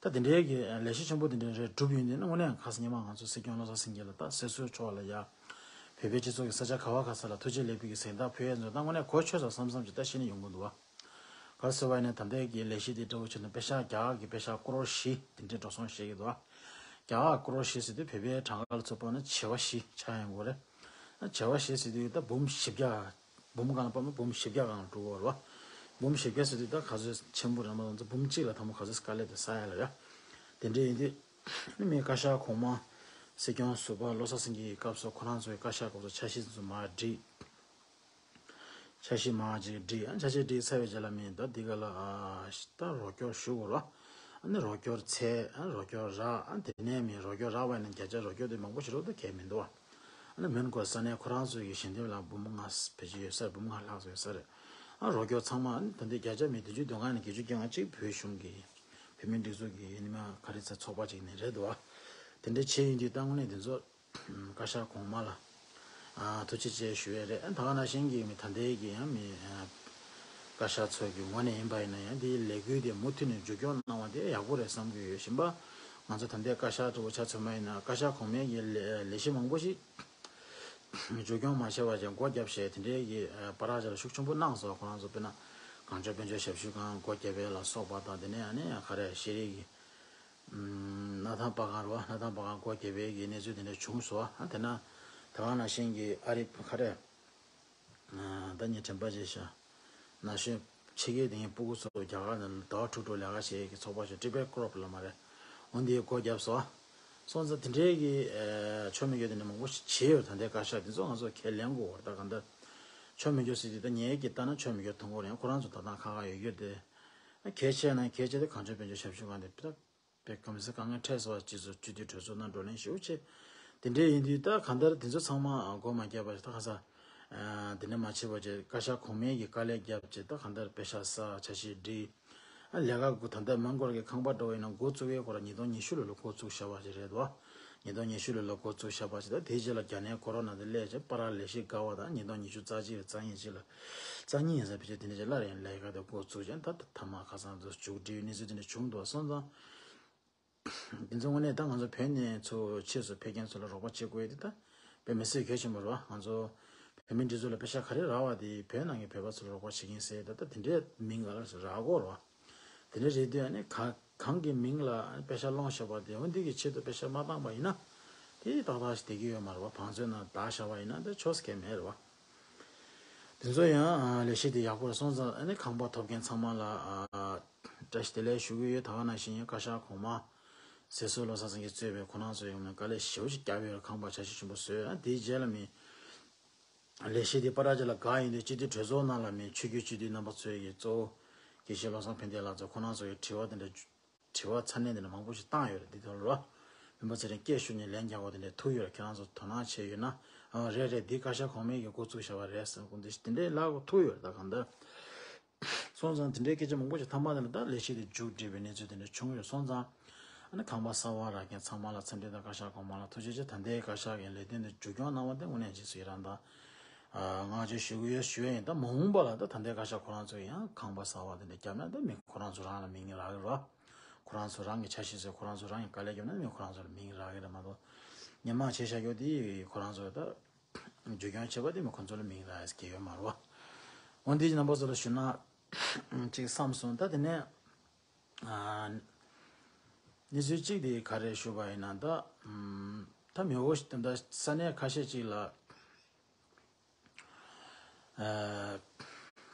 ད་དེ་འདྲའི་གི་ལས་གཞི་ཆེན་པོ་དེ་འདྲ་རེ་སྒྲུབ་ཡོང་དུས་ནི་དངོས་གནས་ཁ་སང་ཉི་མ་ང་ཚོ་སྲིད་སྐྱོང་བློ་བཟང་སེང་གེ་ལ་ད་སྲིད་ཟུར་མཆོག་ལ་ཡ་བོད་པའི་སྤྱི་ཚོགས་ཀྱི་ས་ཆ་ག་བ་ག་ས་ལ་ཐུགས་རྗེ་ལེགས་འབུལ་གྱི་གཟེངས་རྟགས་ཕུལ་ཡས་ཚོ་ད་དངོས་གནས་གོ་ཆོད་ས་བསམ་བསམ་ཅིག་ད་ཤེས་ནས་ཡོང་གི་འདུག་བ། ག་རེ་ཟེར་བ་ཡིན་ན་ད་ལྟའི་གི་ལས་གཞི་དེ་འདྲ་བོ་བྱས་ན་པེ་ཤག་རྒྱ་གར་གྱི་པེ་ཤག་ཀོ་རོར་བཞི་དེ་འདྲའི་འགྲོ་སོང་བཤད་ཀྱི་འདུག་རྒྱ་གར་ཀོ་རོར་བཞི་ཟེར་དུས་བོད་པའི་གྲངས་ཀ་ལ་ཚུར་ཕབ་ན་བྱེ་བ་བཞི་ཆགས་ཡོང་གི་རེད། བྱེ་བ་བཞི་ཟེར་དུས་ད་འབུམ་བཞི་བརྒྱ། འབུམ་སྒང་ལ་ཕབ་ན་འབུམ་བཞི་བརྒྱ་སྒང་ལ་འགྲོ་གི་རེད་བ། འབུམ་བཞི་བརྒྱ་ཟེར་དུས་ད་ག་ཚོད་ཆེན་པོ་རེད་མ་གཏོགས་འབུམ་གཅིག་ལ་ད་མོ་ག་ཚོད་དཀའ་ལས་དེ་ས་ཡ་ལ་རེད། དེ་འདྲ་ཡིན་དུས་ནི་མི་བཀའ་ཤག་གོང་མ་སྲིད་སྐྱོང་ཟུར་པ་བློ་བཟང་སེང་གེ་ཡི་སྐབས་སུ་ཁོ་རང་ཚོའི་བཀའ་ཤག་སྐབས་སུ་འཆར་གཞི་ཚོ་མར་བསྒྲིགས། འཆར་གཞི་མང་ཅིག་བསྒྲིགས། ཨ་འཆར་གཞི་བསྒྲིགས་ཚར་བའི་རྗེས་ལ་མི་ད་འདི་ག་ལ་ཨ་ད་རོགས་སྐྱོར་ཞུ་དགོས་ར། ཨ་ནི་རོགས་སྐྱོར་ཚད། ཨ་རོགས་སྐྱོར་རག་ཨ་དེ་ནས་མི་རོགས་སྐྱོར་རག་པ་ཡིན་ན་བརྒྱ་ཆ་རོགས་སྐྱོར་དེ་མང་པོ་ཞིག་རོགས་ད་གས་མི་འདུག་བ། ཨ་ནི་མོན་གྷོ་ས་གནས་ཁོ་རང་ཚོ་གི་ཞལ་འདེབས་ལ་འབུམ་ལྔ་བེད་སྤྱོད་ཡོད་ས་རེད། འབུམ་ལྔ་ལྷག་ཙམ་ཡོད་ས་རེད། ཨ་རོགས་སྐྱོར་ཚང་མ་ཨ་ནི་ད་འདི་བརྒྱ་ཆ་མི་བདུན་ཅུ་དོན་ལྔ་ནས་བརྒྱད་ཅུ་གྱ་ལྔ་གཅིག་བོད་གཞུང་གི་ བོད་མིའི་སྒྲིག་འཛུགས་ཀྱི་ཡིན་མ་ག་རེ་ཚ་ཚོགས་པ་ཅིག་ནས་རེད་འདུག་བ། དེ་འདྲ་བྱས་ཡིན་དུས་ད་དངོས་གནས་དེ་ཚོ་བཀའ་ཤག་གོང་མ་ལ་ཨ་ཐུགས་རྗེ་ཆེ་ཞུ་ཡས་རེད། ད་ག་ནང་བཞིན་གྱི་མི་ད་ལྟའི་གི་ཡང་མི་ཨ་བཀའ་ཤག་ཚོ་གི་ངོས་ནས་ཡིན་པ་ཡིན་ན་ཡང་དེའི་ལས་འགུལ་དེ་མུ་མཐུད་ནས་མཇུག་སྐྱོང་གནང་བ་དེ་ཡག་པོ་རེད་བསམ་གྱི་ཡོད། གཞན་པ་ང་ཚོ་ད་ལྟའི་བཀའ་ཤག་གཙོ་བོ་ཆ་མཚོན་པ་ཡིན་ན་བཀའ་ཤག་གོང་མའི་གི་ལས་ལས་གཞི་མང་པོ་ཞིག་མཇུག་སྐྱོང་མ་བྱས་པ་བྱས་སྒོ་བརྒྱབ་བྱས་དེ་འདྲའི་གི་ཨ་བར་ཆ་ལ་ཤུགས་ཆེན་པོ་གནང་སོང་། ཁོ་རང་ཚོ་དཔེར་ན་གངས་ལྗོངས་དཔལ་འབྱོར་ཞབས་ཞུ་ཁང་སྒོ་བརྒྱབ་པ་ལ་སོགས་པ་དང་། དེ་ནས་ཨ་ནི་ག་རེ་ཤེས་རིག་གི་ཨམ་གནའ་ཐང་པར་ཁང་རེད་བ། གནའ་ཐང་པར་ཁང་སྒོ་བརྒྱབ་པའི་གི་གནས་ཚུལ་དེ་འདྲ་བྱུང་སོང་། ཨ་དེ་ན་ད་ག་ནང་བཞིན་གྱི་ཨ་རི་ག་རེ་ཨ་ད་ངའི་དྲན་པ་བརྗེད་ཤག་ན་གཞོན་ཕྱི་རྒྱལ་དེ་ངའི་སྤུ་གུ་ཚོ་རྒྱ་གར་ནས་ཟླ་བ་དྲུག་དྲུག་ལས་ཀ་བྱེད་ཀྱི་ཚོགས་པ་ཞིག་Tibet Group ལ་མ་རེད། འོ་འདིའི་སྒོ་བརྒྱབ་སོང་། སོང་ཙང་དེ་འདྲའི་གི་ཨ་ཆོ་མེད་རྒྱུ་དེ་འདྲ་མང་པོ་ཞིག་བྱས་ཡོད། ད་ལྟའི་བཀའ་ཤག་དེ་ཚོ་ང་ཚོ་ཁས་ལེན་དགོས་བར་ད་ག་འདྲ་ཆོ་མེད་རྒྱུ་ཟེར་དུས་ད་ངས་ཀྱི་ལྟ་ན་ཆོ་མེད་རྒྱུ་མཐོང་གི་རེད། ཁོ་རང་ཚོ་ད་ཐང་ཁ་ཁ་ཡོད་རྒྱུ་དེ་གལ་ཆེ་ན་གལ་ཆེ་དེ་གངས་ལྗོངས་དཔལ་འབྱོར་ཞབས་ཞུ་ཁང་དེ་ད་དཔེ་གང་ཟེར་དཀའ་ངལ་འཕྲད་སོང་བ། སྤྱི་ཚོགས་སྤྱི་འཐུས་གྲོས་ཚོགས་ནང་བགྲོ་གླེང་ཞེ་པོ་བྱས། དེ་འདྲའི་ཡིན་དུས་ད་གང་ལྟར་དེ་ཚོ་ཚང་མ་སྒོ་མ་བརྒྱབ་པ་ཞིག་ད་ག་ས་དེ་འདྲ་མ་བྱས་པ་བྱས་བཀའ་ཤག་གོང་མའི་གི་དཀའ་ལས་བརྒྱབ་བྱས་ད་གང་ལྟར་དཔེ་ཤག་ས་འཆར་གཞི་བསྒྲིགས། ཨ་ལས་ཀ་དགུ་ད་ལྟ་མོན་གྷོ་གི་ཁང་པ་འགྲོ་བ་ཡིན་ན་འགོ་བཙུགས་ཡས་ཁོ་ར་ཉིས་སྟོང་ཉི་ཤུ་ལོ་ལ་འགོ་བཙུགས་བཞག་པ་ཞིག་རེད་དོ། ཉིས་སྟོང་ཉི་ཤུ་ལོ་ལ་འགོ་བཙུགས་བཞག་པ་ཞིག་ད་དེའི་རྗེས་ལ་རྒྱ་ནད་ཀོ་རོ་ན་དེ་སླེབས་བྱས་པར་ལས་གཞི་འགག་པ་དང་ཉིས་སྟོང་ཉི་ཤུ་རྩ་གཅིག་རྩ་གཉིས་ཅིག་ལ་རྩ་གཉིས་ཡིན་ས་ཕལ་ཆེར་དེ་འདྲ་ཅིག་སླར་ཡང་ལས་ཀ་དེ་འགོ་བཙུགས་བྱས་ད་ད་མ་ཁ་སང་དུ་མཇུག་སྒྲིལ་གནས་ཚུལ་དེ་འདྲ་བྱུང་འདུག་སོང་ཙང་། དེ་ཚོ་དངོས་གནས་ད་ང་ཚོ་བོད་ནས་ཚུར་ཕྱིས་སུ་ཕེབས་མཁན་ཚོ་ལ་རོགས་པ་བྱེད་དགོས་ཡས་དེ་ད་དཔེ་མི་སྲིད་གལ་ཆེན་པོ་རེད་བ། ང་ཚོ་བོད་མིའི་སྒྲིག་འཛུགས་ལ་པེ་ཤག་ག་རེ་རག་པ་དེ་བོད་ནང་གི་བོད་པ་ཚོ་ལ་རོགས་པ་བྱེད་མཁན་ཟེར་ད་ད་དེ་འདྲའི་མིང་ལ་རག་གོ་རེད་བ། དེ་འདྲ་རེད་དུས་ཨ་ནི་ག་གང་གི་མིང་ལ་པེ་ཤག་སློང་བཞག་པ་དེ་འོ་འདི་གི་ཆེད་དུ་པེ་ཤག་མ་བཏང་པ་ཡིན་ན་དེ་ཏག་ཏག་ཞིག་བསྡད་ཀྱི་ཡོད་མ་རེད་བ། བང་མཛོད་ནང་བཏང་བཞག་པ་ཡིན་ན་དེ་ཆོག་ས་གང་ཡང་མེད་རེད་བ། དེ་ཚོ་ཡང་ཨ་ལས་གཞི་དེ་ཡག་པོ་རེད་སོང་ཙང་ཨ་ནི་ཁང་པ་ཐོབ་མཁན་ཚང་མ་ལ་ཨ་བཀྲ་ཤིས་བདེ་ལེགས་ཞུ་གི་ཡོད། ད་ག་ནང་བཞིན་བཀའ་ཤག་གོང་མ་ཟེར་སྲོལ་བློ་བཟང་སེང་གེ་གཙོས་པའི་ཁོ་རང་ཚོ་ཡོང་ནས་དཀའ་ལས་ཞེ་པོ་ཞིག་བརྒྱབ་ཡོད་རེད། ཁང་པ་འཆར་གཞི་ཆེན་པོ་བཟོས། ཨ་དེའི་རྗེས་ལ་མི་ལས་གཞི་དེ་པར་ར་ཅིག་ལ་འགག་ཡིན་དུས་སྤྱི་འཐུས་གྲོས་ཚོགས་ནང་ལ་མི་ཆོས་བརྒྱུད་སྤྱི་འཐུས་རྣམ་པ་ཚོས་ཀྱི་གཙོ་བོ་དགེ་བཤེས་བློ་བཟང་ཕན་བདེ་ལགས་ཚོ་ཁོ་རང་ཚོ་ཡི་དྲི་བ་དེ་འདྲ་དྲི་བ་ཚ་ནན་དེ་འདྲ་མང་པོ་ཞིག་བཏང་ཡོད་རེད། འདི་ཐོག་ལ་རོ། མི་འབོར་ཚེ་རིང་སྐད་ཤོར་ནས་ལན་རྒྱག་པ་དེ་འདྲ་ཐུག་ཡོད་རེད། ཁྱེད་རང་ཚོ་དོ་སྣང་བྱས་ཡོད་ན། ཨ་རེད་རེད། འདི་བཀའ་ཤག་གོང་མའི་གི་འགོ་བཙུགས་བཞག་པ་རེད་ཟེར་ཁོང་འདི་དེ་འདྲའི་ལབ་ཐུག་ཡོད་རེད། ད་གང་ལྟར་སོང་ཙང་དེ་འདྲའི་སྐད་ཆ་མང་པོ་ཞིག་མཐའ་མ་དེ་ལ་ད་ལས་གཞི་དེ་མཇུག་སྒྲིལ་བའི་གནས་ཚུལ་དེ་འདྲ་བྱུང་ཡོད་སོང་ཙང་། ཨ་ནི་ཁང་པ་གསར་པ་རག་མཁན་ཚང་མ་ལ་འཚམས་འདྲི་དང་བཀའ་ཤག་གོང་མ་ལ་ཐུགས་རྗེ་ཆེ། ད་ལྟའི་བཀའ་ཤག་གི་ལས་དོན་དེ་མཇུག་སྐྱོང་གནང་བ་དེ་དངོས་གནས་རྗེས་སུ་ཡི་རང་དང་། ཨ་བསྔགས་བརྗོད་ཞུ་གི་ཡོད་ཞུ་ཡ་ཡིན། ད་མ་འོངས་པ་ལ་ད་ད་ལྟའི་བཀའ་ཤག་ཁོ་རང་ཚོས་ཡང་ཁང་པ་གསར་པ་དེ་འདྲ་བརྒྱབ་ན་ད་མི་ཁོ་རང་ཚོ་རང་ལ་མིང་རག་གི་རེད། ཁོ་རང་ཚོ་རང་གི་འཆར་གཞི་བཟོས། ཁོ་རང་ཚོ་རང་གི་དཀའ་ལས་བརྒྱབ་ན་མི་ཁོ་རང་ཚོ་ལ་མིང་རག་གི་རེད་མ་གཏོགས། སྔོན་མ་བྱས་བཞག་རྒྱུ་དེ་ཁོ་རང་ཚོ་ད་མཇུག་སྐྱོང་བྱས་པ་དེ་མི་ཁོ་ཚོ་ལ་མིང་རག་ཡ་གི་ཡོད་མ་རེད་བ། འོ་འདི་རྣམ་པ་ཚོ་ལ་ཞུ་ན་ཅིག་བསམ་སོང་། ད་དེ་ནས་ཨ་གནས་ཚུལ་གཅིག་དེ་ག་རེ་ཞུ་བ་ཡིན་ན། ད་ཨམ་ད་མི་འོ་ད་ས་གནས་ཁ་ཤས་ཅིག་ལ། ཨ་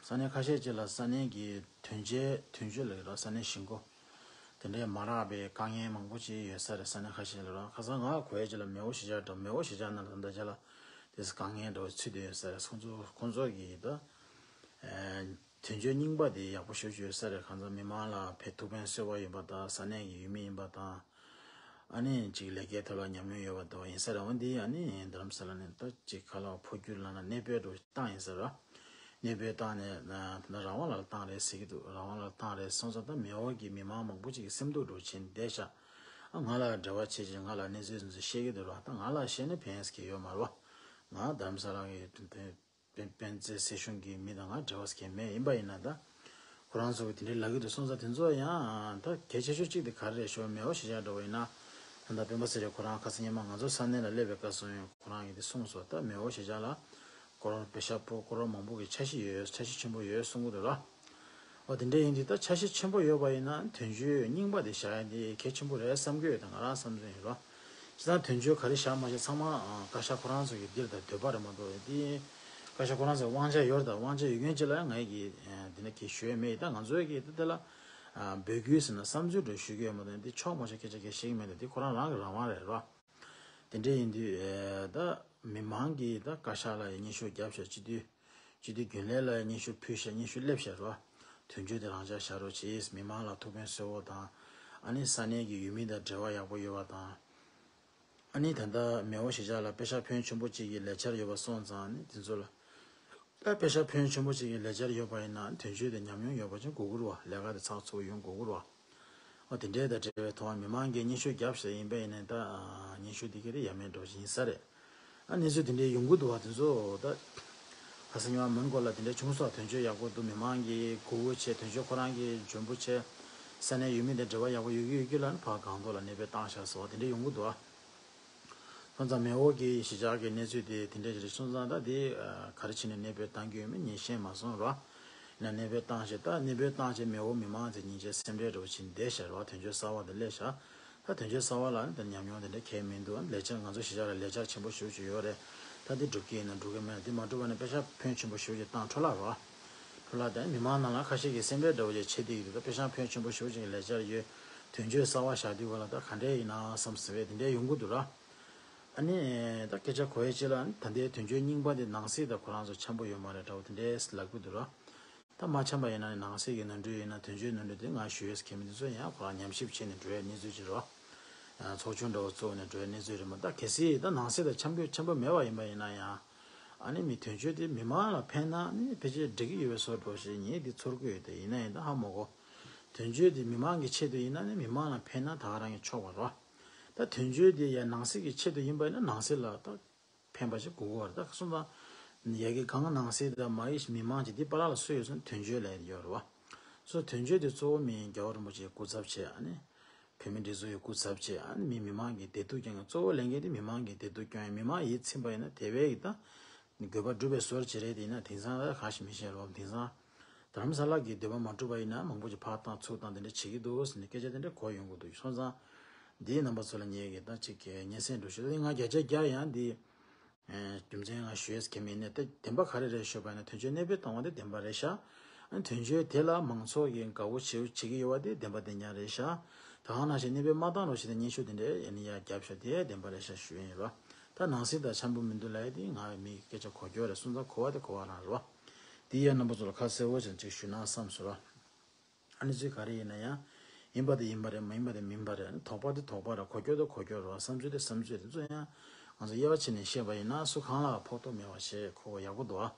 ས་གནས་ཁ་ཤས་ཅིག་ལ་ས་གནས་ཀྱི་དོན་གཅོད་དོན་གཅོད་ལ་ཡོད་ར། ས་གནས་གཞིས་འགོ་དེ་འདྲའི་མ་རག་པའི་དཀའ་ངལ་མང་པོ་ཅིག་ཡོད་ས་རེད། ས་གནས་ཁ་ཤས་ལ་ར། ཁ་སང་ང་གོ་ཡ་ཅིག་ལ་མེའོ་གཞིས་ཆགས་འདྲ། མེའོ་གཞིས་ཆགས་ནང་ལ་ད་ལྟ་ཅིག་ལ་དེ་དཀའ་ངལ་འདྲ་བོ་ཚུད་དེ་ཡོད་ས་རེད། ཁོང་ཚོ་ཁོང་ཚོ་གི་ད་ཨ་དོན་གཅོད་རྙིང་པ་དེ་ཡག་པོ་ཞེ་པོ་ཅིག་ཡོད་ས་རེད། ཁ་སང་མི་མང་ལ་ཕན་ཐུགས་ཕན་གསོས་པ་ཡིན་པ་དང་། ས་གནས་ཀྱི་ཡུལ་མི་ཡིན་པ་དང་། ཨ་ནི་ཅིག་ལས་ཀའི་ཐོག་ལ་ཉམས་མྱོང་ཡོད་པ་དེ་ཡིན་ས་རེད། འོན་ཏེ་ཨ་ནི་རྡ་རམ་ས་ལ་ནས་ད་ཅིག་ཁ་ལག་འཕོ་འགྱུར་ལབ་ན་གནས་སྤོས་འདྲ་བོ་བཏང་ཡིན་ས་རེད། གནས་སྤོས་བཏང་ནས་ད་ལྟ་རང་དབང་ལ་བཏང་རེད་ཟེར་གྱི་འདུག་རང་དབང་ལ་བཏང་རེད་སོང་ཙང་ད་མེའོ་གི་མི་མང་མང་པོ་ཅིག་གི་སེམས་སྡུག་འདྲ་བོ་བྱས་ནས་བསྡད་ཤག་ཨ་ང་ལ་འབྲེལ་བ་བྱེད་ཅིང་ང་ལ་གནས་ཚུལ་འདི་ཚོ་བཤད་ཀྱི་འདུག་ར། ད་ང་ལ་བཤད་ན་ཕན་ཡས་ཀྱི་ཡོད་མ་རེད་བ། ང་རྡ་རམ་ས་ལ་གི་དེ་དཔེ་དཔེ་མཛོད་སྲིད་གཞུང་གི་མི་དང་ང་འབྲེལ་བ་ཟེར་མཁན་མེད། ཡིན་པ་ཡིན་ན་ད་ཁོ་རང་ཚོ་གི་དེ་འདྲའི་ལབ་ཀྱི་འདུག་སོང་ཙང་དེ་ཚོ་ཡང་ད་གལ་ཆེ་ཤོས་གཅིག་དེ་ག་རེ་རེད་ཞུ་བ། མེའོ་གཞིས་ཆགས་འདྲ་བོ་ཡིན་ན་ད་ལྟ་སྤེན་པ་ཚེ་རིང་ཁོ་རང་ཁ་སང་ཉི་མ་ང་ཚོ་ས་གནས་ལ་སླེབས་པའི་སྐབས་སུ་ཡང་ཁོ་རང་གིས་དེ་གསུངས་སོང་། ད་མེའོ་གཞིས་ཆགས་ལ་སྐོར་པེ་ཤ་པོ་སྐོར་མང་པོ་གི་འཆར་གཞི་ཡོད། འཆར་གཞི་ཆེན་པོ་ཡོད་གསུང་གི་འདུག་ར། འོ་དེ་འདྲ་ཡིན་དུས་ད་འཆར་གཞི་ཆེན་པོ་ཡོད་པ་ཡིན་ན་དོན་གཅོད་རྙིང་པ་དེ་བཞག་ཡ་དེ་གལ་ཆེན་པོ་རེད་བསམ་གྱི་ཡོད། ད་ང་རང་བསམ་ཚུལ་ཡིན་རོ། སྤྱིར་བཏང་དོན་གཅོད་ག་རེ་བཞག་མ་བཞག་ཚང་མ་ཨ་བཀའ་ཤག་ཁོ་རང་ཚོ་གི་འདིར་ད་འདོད་པ་རེད་མ་གཏོགས་དེ་བཀའ་ཤག་ཁོ་རང་ཚོའི་དབང་ཆ་ཡོད་རེད། ད་དབང་ཆ་ཡོད་མཁན་ཅིག་ལ་ཡང་ངས་ཀྱི་ཨ་འདི་ན་གི་ཞུ་ཡ་མེད། ད་ང་ཚོའི་གི་ད་དེ་ལ་ཨ་འབོད་སྐུལ་ཟེར་ན་བསམ་ཚུལ་འདྲ་ཞུ་གི་ཡོད་མ་གཏོགས་དེ་ཆོག་མ་ཆོག་སྐད་ཆ་གང་ཡང་བཤད་ཀྱི་མེད། ད་དེ་ཁོ་རང་རང་གི་རང་དབང་རེད་རོ། དེ་འདྲ་ཡིན་དུས་ཨེ་ད་མི་མང་གིས་ད་བཀའ་ཤག་ལ་ཡང་སྙན་ཞུ་བརྒྱབ་ཤག་སྤྱི་འཐུས་སྤྱི་འཐུས་རྒྱུན་ལས་ལ་ཡང་སྙན་ཞུ་ཕུལ་ཤག་སྙན་ཞུ་སླེབས་ཤག་རོ། དོན་གཅོད་དེ་རང་འཇགས་བཞག་རོགས་བྱེད། མི་མང་ལ་ཐུགས་ཕན་གསོས་པ་དང་། ཨ་ནི་ས་གནས་ཀྱི་ཡུལ་མི་དང་འབྲེལ་བ་ཡག་པོ་ཡོད་པ་དང་། ཨ་ནི་ད་ལྟ་མེའོ་གཞིས་ཆགས་ལ་པེ་ཤག་ཕོན་ཆེན་པོ་གཅིག་གི་ལས་འཆར་ཡོད་པ་སོང་ཙང་ཨ་ནི་དེ་ཚོ་ལ། ད་པེ་ཤག་ཕོན་ཆེན་པོ་གཅིག་གི་ལས་འཆར་ཡོད་པ་ཡིན་ན་དོན་གཅོད་དེ་ཉམས་མྱོང་ཡོད་པ་ཅིག་དགོས་ཀྱི་རེད་བ། ལས་ཀ་དེ་ཚགས་ཚུད་པོ་ཡོང་དགོས་ཀྱི་རེད་བ། ཨོ་དེ་འདྲའི་དང་འབྲེལ་བའི་ཐོག་མི་མང་གིས་སྙན་ཞུ་བརྒྱབ་ཟེར་ཡིན་པ་ཡིན་ནའི་ད་སྙན་ཞུ་དེ་ག་དེ་ཡ་མེད་འགྲོ་བཞིན་ས་རེད། ཨ་གནས་ཚུལ་དེ་འདྲའི་ཡོང་གི་འདུག་བ། དེ་ཚོ་ད་ཁ་སང་ཉི་མ་མོན་གྷོ་ལ་དེ་འདྲའི་བྱུང་སོང་། དོན་གཅོད་ཡག་པོ་འདུག་མི་མང་གིས་མགོ་སྐོར་བྱས། དོན་གཅོད་ཁོ་རང་གིས་འཇོན་པོ་བྱས། ས་གནས་ཡུལ་མི་དང་འབྲེལ་བ་ཡག་པོ་ཡོད་ཀྱི་ཡོད་ཀྱི་ལ་ནི་ཕར་སྒང་ཏོག་ལ་གནས་སྤོས་བཏང་བཞག་སོང་བ། དེ་འདྲའི་ཡོང་གི་འདུག་བ། སོང་ཙང་མེས་ཨོ་གི་གཞིས་ཆགས་ཀྱི་གནས་ཚུལ་དེ་དེ་འདྲ་ཞིག་རེད། སོང་ཙང་ད་དེ་ག་རེ་བྱས་ནས་གནས་སྤོས་བཏང་གི་ཡོད་མེད་ངས་ཤེས་མ་སོང་རོ། ཡིན་ན་གནས་སྤོས་བཏང་བྱས། ད་གནས་སྤོས་བཏང་བྱས་མེས་ཨོ་མི་མང་ཚོ་སྙིང་རྗེ་སེམས་ཁྲལ་འདྲ་བོ་བྱས་ནས་བསྡད་བཞག་རོ། དོན་གཅོད་གསར་པ་དེ་སླེབས་བཞག་ད་དོན་གཅོད་གསར་པ་ལ་ནི་ད་ཉམས་མྱོང་དེ་འདྲ་གང་ཡང་མི་འདུག་ལས་འཆར་ང་ཚོ་གཞིས་ཆགས་ལ་ལས་འཆར་ཆེན་པོ་ཞེ་པོ་ཅིག་ཡོད་རེད། ད་དེ་འགྲུབ་ཀྱི་ཡིན་ན་འགྲུབ་ཀྱི་མེད་ན། དེ་མ་འགྲུབ་པ་ན་པེ་ཤག་ཕོན་ཆེན་པོ་ཞེ་པོ་ཅིག་བཏང་འཕྲོ་བརླག་རོ། འཕྲོ་བརླག་དེ་མི་མང་ནང་ལ་ཁ་ཤས་ཀྱིས་སེམས་ཁྲལ་འདྲ་བོ་ཅིག་བྱེད་བསྡད་ཀྱི་འདུག་ད་པེ་ཤག་ཕོན་ཆེན་པོ་ཞེ་པོ་ཅིག་གི་ལས་འཆར་ཡོད། དོན་གཅོད་གསར་པ་བཞག་དུས་ག་ལ་ད་ག་འདྲས་ཡིན་ན་བསམ་ཟེར་བས་དེ་འདྲས་ཡོང་གི་འདུག་ར། ཨ་ནི་ད་སྐད་ཆ་གོ་ཡས་ཅིག་ལ་ད་ལྟའི་དོན་གཅོད་རྙིང་པ་དེ་ནང་སྲིད་དང་ཁོ་རང་ཚོ་འཆམ་པོ་ཡོད་མ་རེད་འདྲ་བོ་དེ་འདྲས་ལབ་ཀྱི་འདུག་ར། ད་མ་འཆམ་པ་ཡིན་ན་ནི་ནང་སྲིད་ཀྱི་ནོར་འཁྲུལ་ཡིན་ན། དོན་གཅོད་ནོར་འཁྲུལ་དེ་ང་ཞུ་ཡས་གལ་མི་འདུག་ཚོ་ཡང་ཁོ་རང་ཉམས་ཞིབ་བྱས་ནས་འགྲོ་ཡས་གནས་ཚུལ་ཅིག་རེད་བ། ཚོགས་ཆུང་འདྲ་བོ་བཙུགས་ནས་འགྲོ་ཡས་གནས་ཚུལ་རེད་མ། ད་གལ་སྲིད་ད་ནང་སྲིད་དང་འཆམ་གྱི་འཆམ་པོ་མེད་པ་ཡིན་པ་ཡིན་ན་ཡང་། ཨ་ནི་མི་དོན་གཅོད་དེ་མི་མང་ལ་ཕན་ན་ནི་ཕལ་ཆེར་འགྲིག་གི་ཡོད་པའི་བཟོ་འདྲ་ཞིག་ངས་འདི་ཚོར་གྱི་ཡོད་དེ། ཡིན་ན་ཡང་ད་ཧ་མ་གོ། དོན་གཅོད་དེ་མི་མང་གི་ཆེད་དུ་ཡིན་ན་ནི་མི་མང་ལ་ཕན་ན་ད་ག་རང་གི་ཆོག་པ་རེད་བ། ད་དོན་གཅོད་དེ་ཡང་ནང་སྲིད་ཀྱི་ཆེད་དུ་ཡིན་པ་ཡིན་ན་ནང་སྲིད་ལ་ད་ཕན་པ་ཞིག་དགོས་ཀྱི་ཡོད་རེད། ད་གསུངས་ཙང་ཡ་གི་གང་ནང་སྲིད་དང་མ་ཡི་མི་མང་ཅིག་དེ་བར་ལ་སུ་ཡོད་སོང་དོན་གཅོད་ལབ་ཡོད་རེད་བ། སོ་དོན་གཅོད་དེ་གཙོ་བོ་མི་རྒྱལ་བ་རིན་པོ་ཆེའི་སྐུ་ཚབ་བྱས། ཨ་ནི་བོད་མི་སྒྲིག་འཛུགས་ཀྱི་སྐུ་ཚབ་བྱས། ཨ་ནི་མི་མི་མང་གི་བདེ་སྡུག་སྐྱོང་མཁན་གཙོ་བོ་ལས་འགན་དེ་མི་མང་གི་བདེ་སྡུག་སྐྱོང་ཡ། མི་མང་ཡིད་ཚིམ་པ་ཡིན་ན་དེ་བས་ཀྱི་ད་དགོས་པ་སྒྲུབ་པའི་བཟོ་འདྲ་ཅིག་རེད། དེ་ཡིན་ན་དེང་སང་ད་གང་ཞིག་མི་ཤེས་རོགས། དེང་སང་རྡ་རམ་ས་ལ་གི་འདོད་པ་མ་གྲུབ་པ་ཡིན་ན་མང་པོ་ཅིག་ཕར་བཏང་ཚུར་བཏང་དེ་འདྲ་བྱེད་ཀྱི་འདུག་ཟེར་ནས་སྐད་ཆ་དེ་འདྲ་གོ་ཡོང་གི་འདུག་སོང་ཙང་འདིའི་རྣམ་པ་ཚོ་ལ་ངས་ཀྱི་ད་ཅིག་གི་སྙན་སེང་འདྲ་ཞུ། ད་ང་བརྒྱ་ཆ་བརྒྱ་ཡང་འདི་རྒྱུ་མཚན་ང་ཞུ་ཡས་གལ་མེད་ནས། ད་བདེན་པ་ག་རེ་རེད་ཞུས་པ་ཡིན་ན་དོན་གཅོད་གནས་སྤོས་བཏང་བ་དེ་བདེན་པ་རེད་ཤག་ཨ་ནི་དོན་གཅོད་དེ་ལ་མང་ཚོགས་ཀྱིས་དགའ་བོ་བྱེད་བྱེད་ཀྱི་ཡོད་པ་དེ་བདེན་པ་བདེན་རྐྱང་རེད་ཤག་ད་ག་ནང་བཞིན་གནས་སྤོས་མ་བཏང་རོགས་ཞེས་དེ་སྙན་ཞུ་དེ་འདྲ་ཡ་ནི་ཡ་བརྒྱབ་ཤག་དེ་བདེན་པ་རེད་ཤག་ཞུ་ཡས་ཡིན་རོ། ད་ནང་སྲིད་དང་འཆམ་པོ་མི་འདུག་ལབ་ཡས་དེ་ང་མི་སྐད་ཆ་གོ་རྒྱུ་རེད། སོང་ཙང་གོ་བ་དེ་གོ་བ་རང་རེད་བ། དེ་ཡ་རྣམ་པ་ཚོ་ལ་ཁ་གསལ་བོ་ཅན་ཅིག་ཞུ་ན་བསམ་སོང་ར། ཨ་ནི་ཚོས་ག་རེ་ཡིན་ན་ཡང་། ཡིན་པ་དེ་ཡིན་པ་རེད། མ་ཡིན་པ་དེ་མིན་པ་རེད། ཨ་ནི་དོགས་པ་དེ་དོགས་པ་རེད། གོ་རྒྱུ་དེ་གོ་རྒྱུ་རེད་བ། བསམ་ཚུལ་དེ་བསམ་ཚུལ་རེད། དེ་ཚོ་ཡང་ང་ཚོ་དབྱེ་བ་ཕྱེ་ནས་བཤད་པ་ཡིན་ན་སུ་གང་ལ་ཕོག་ཐུག་མེད་པ་བྱས་གོ་བ་ཡག་པོ་འདུག་ཨ།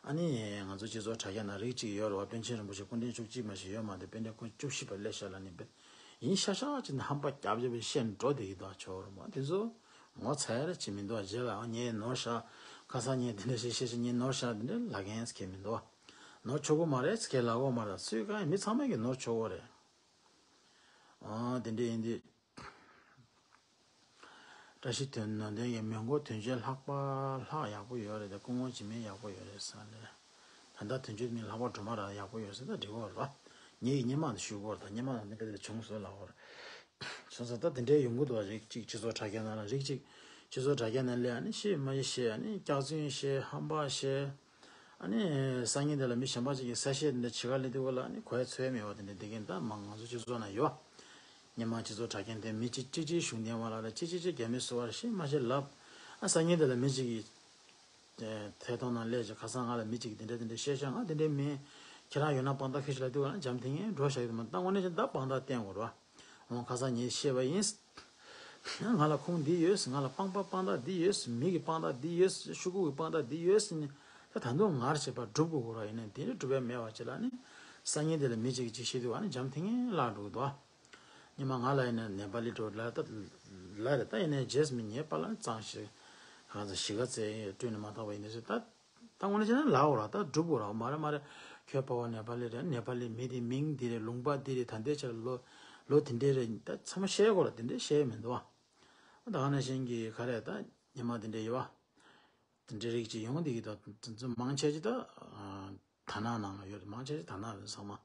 ཨ་ནི་ང་ཚོ་སྤྱི་ཚོགས་དྲ་རྒྱ་ནང་རིགས་གཅིག་ཡོད་རེད་བ། པཎ་ཆེན་རིན་པོ་ཆེ་སྐུ་ཕྲེང་བཅུ་གཅིག་མ་ཞིག་ཡོད་མ་རེད། པཎ་ཆེན་སྐུ་བཅུ་བཞི་པ་སླེབས་ཤག་ལབ་ནས་པ་ཡིན་ཤག་ཤག་ཅིག་ནས་ཧམ་པ་རྒྱབ་རྒྱབ་བྱས་བཤད་འགྲོ་བསྡད་ཀྱི་འདུག་ཨ། ཆོག་རེད་མ། དེ་ཚོ་ངོ་ཚ་ཡ་རེ་ཅིག་མི་འདུག་ཨ། རྗེས་ལ་ཨ་ངས་ནོར་ཤག་ཁ་སང་ངས་དེ་འདྲ་ཞིག་བཤད་ཤག་ངས་ནོར་ཤག་དེ་འདྲ་ལབ་མཁན་ཟེར་མཁན་མི་འདུག་ཨ། ནོར་ཆོག་གི་མ་རེད་ཟེར་མཁན་ལབ་དགོས་མ་རེད། སུས་གང་ཡིན་མི་ཚང་མས་ཀྱི་ནོར་ཆོག་གི་རེད། ཨ་དེ་འདྲ་ཡིན་དུས། བཀྲ་ཤིས་དོན་ནོར་ལྡན་གྱི་མོན་གྷོ་དོན་གཅོད་ལྷག་པ་ལྷག་ཡག་པོ་ཡོད་རེད། ད་སྐུ་ངོ་འཇིགས་མེད་ཡག་པོ་ཡོད་རེད་ཟེར་ལེ། ད་ལྟ་དོན་གཅོད་མི་ལྷག་པ་སྒྲོལ་མ་རང་ཡག་པོ་ཡོད་ཟེར། ད་འགྲིག་གི་རེད་བ། ངེད་ཀྱི་སྔོན་མ་དེ་ཞུ་དགོས་རེད། ད་སྔོན་མ་ལ་འདི་འདྲ་དེ་བྱུང་སོང་ལབ་དགོས་རེད། སོང་ཙང་ད་དེ་འདྲའི་ཡོང་གི་འདུག་བ། རིགས་གཅིག་སྤྱི་ཚོགས་དྲ་རྒྱ་ནང་ལ་རིགས་གཅིག་སྤྱི་ཚོགས་དྲ་རྒྱ་ནང་སླེབས། ཨ་ནི་བཤད་མ་བཤད་བཤད། ཨ་ནི་སྐྱག་རྫུན་བཤད། ཧམ་པ་བཤད། ཨ་ནི་སང་ཉིན་དེ་ལ་མི་གཞན་པ་ཅིག་གིས་གསལ་བཤད་འདི་འདྲ་བྱེད་ག་སླེབས་དུས་སྐབས་ལ་ཨ་ནི་གོ་ཡ་ཚོད་མེད་པ་དེ་འདྲ་འདི་གིན་ད་མ་ང་ཚོ་སྤྱི་ཚོགས་ནང་ཡོད། སྔོན་མ་སྤྱི་ཚོགས་དྲ་རྒྱ་དེ་མི་གཅིག་གཅིག་གཅིག་གཞུང་འདེམས་པ་ལ་ལ་གཅིག་གཅིག་གཅིག་རྒྱ་མི་སུ་བར་ཤེས་མ་ཤེས་ལབ། ཨ་སང་ཉིན་དེ་ལ་མི་གཅིག་གིས་ཐད་གཏོང་ནང་སླེབས་ཀྱི་ཁ་སང་ང་ལ་མི་གཅིག་གིས་དེ་འདྲ་དེ་འདྲ་བཤད་ཤག་ང་དེ་འདྲ་མིན། ཁྱེད་རང་ཡོད་ན་དཔང་རྟགས་ཁྱེར་ཤོག་ལབ་དུས་སྐབས་ལ་འཇམ་ཐིང་ངེ་འགྲོ་བཞག་གི་འདུག་མ། ད་དངོས་གནས་བྱས་ན་ད་དཔང་རྟགས་བསྟན་དགོས་རེད་བ། འོང་ཁ་སང་ངས་བཤད་པ་ཡིན། ང་ལ་ཁུངས་འདི་ཡོད། ང་ལ་དཔང་པ་དཔང་རྟགས་འདི་ཡོད། མི་གི་དཔང་རྟགས་འདི་ཡོད། ཤོག་གུ་གི་དཔང་རྟགས་འདི་ཡོད་ཟེར་ནས། ད་ད་དུང་ངར་བྱེད་པ་སྒྲུབ་དགོས་ར། ཡིན་ནའི་དེ་འདྲ་སྒྲུབ་ཡ་མེད་པ་ཅིག་ལ་ནི། སང་ཉིན་དེ་ལ་མི་གཅིག་གིས་ཅིག་བཤད་དུས་ཨ་ནི་འཇམ་ཐིང་ངེ་བརླག་འགྲོ་གི་འདུག་ཨ། ཉི་མ་ང་ལ་ཡིན་ན་ནེ་པ་ལི་འགྲོ་ལ་ད་ལ་རེད། ད་ཡིན་ནའི་རྗེས་མི་ཉན་པ་ལ་གཙང་ཞིག་གང་ཚ་གཞིས་ཀ་རྩེ་སྤྲོད་ནས་མ་ཐག་པ་ཡིན་ནའི་ད། ད་དངོས་གནས་བྱས་ན་ལབ་དགོས་ར། ད་སྒྲུབ་དགོས་ར། མ་རེད་མ་རེད། ཁྱོད་ཕ་བ་ནེ་པ་ལི་རེད། ནེ་པ་ལི་མི་དེ་མིང་འདི་རེད། ལུང་པ་འདི་རེད། ད་ལྟའི་ཆར་ལོ་ལོ་དེ་འདྲའི་རེད། ད་ཚང་མ་བཤད་དགོས་ར། དེ་འདྲའི་བཤད་མི་འདུག་ཨ། ད་ག་ནང་བཞིན་གྱི་ག་རེ་ད་ཉི་མ་དེ་འདྲའི་ཡོད་པ། དེ་འདྲའི་རིགས་ཅིག་ཡོང་བསྡད་ཀྱི་འདུག་དེ་ཚོ་མང་ཆེ་ཅིག་ད་དར་ནག་ནང་ལ་ཡོད་རེད། མང་ཆེ་ཅིག་དར་ནག་རེད་ཚང་མ།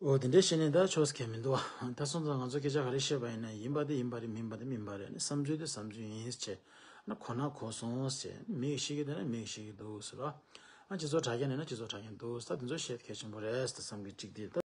འོ་དེ་འདྲའི་བཤད་ནས་ད་ཆོག་ས་གང་ཡང་མི་འདུག་ཨ། ད་སོང་ཙང་ང་ཚོ་སྐད་ཆ་ག་རེ་བཤད་པ་ཡིན་ན་ཡིན་པ་དེ་ཡིན་པ་རེད། མིན་པ་དེ་མིན་པ་རེད། བསམ་ཚུལ་དེ་བསམ་ཚུལ་ཡིན་ཟེར། ཨ་ནི་གོ་ན་གོ་སོང་ཟེར། མི་གིས་བཤད་ཀྱི་འདུག་ན་མི་གིས་བཤད་ཀྱི་འདུག་ཟེར་རོ། ཨ་སྤྱི་ཚོགས་དྲ་རྒྱ་ནས་ན་སྤྱི་ཚོགས་དྲ་རྒྱ་འདུག་ཟེར། ད་དེ་ཚོ་བཤད་གལ་ཆེན་པོ་རེད་ཟེར་བསམ་གྱི་གཅིག་དེ།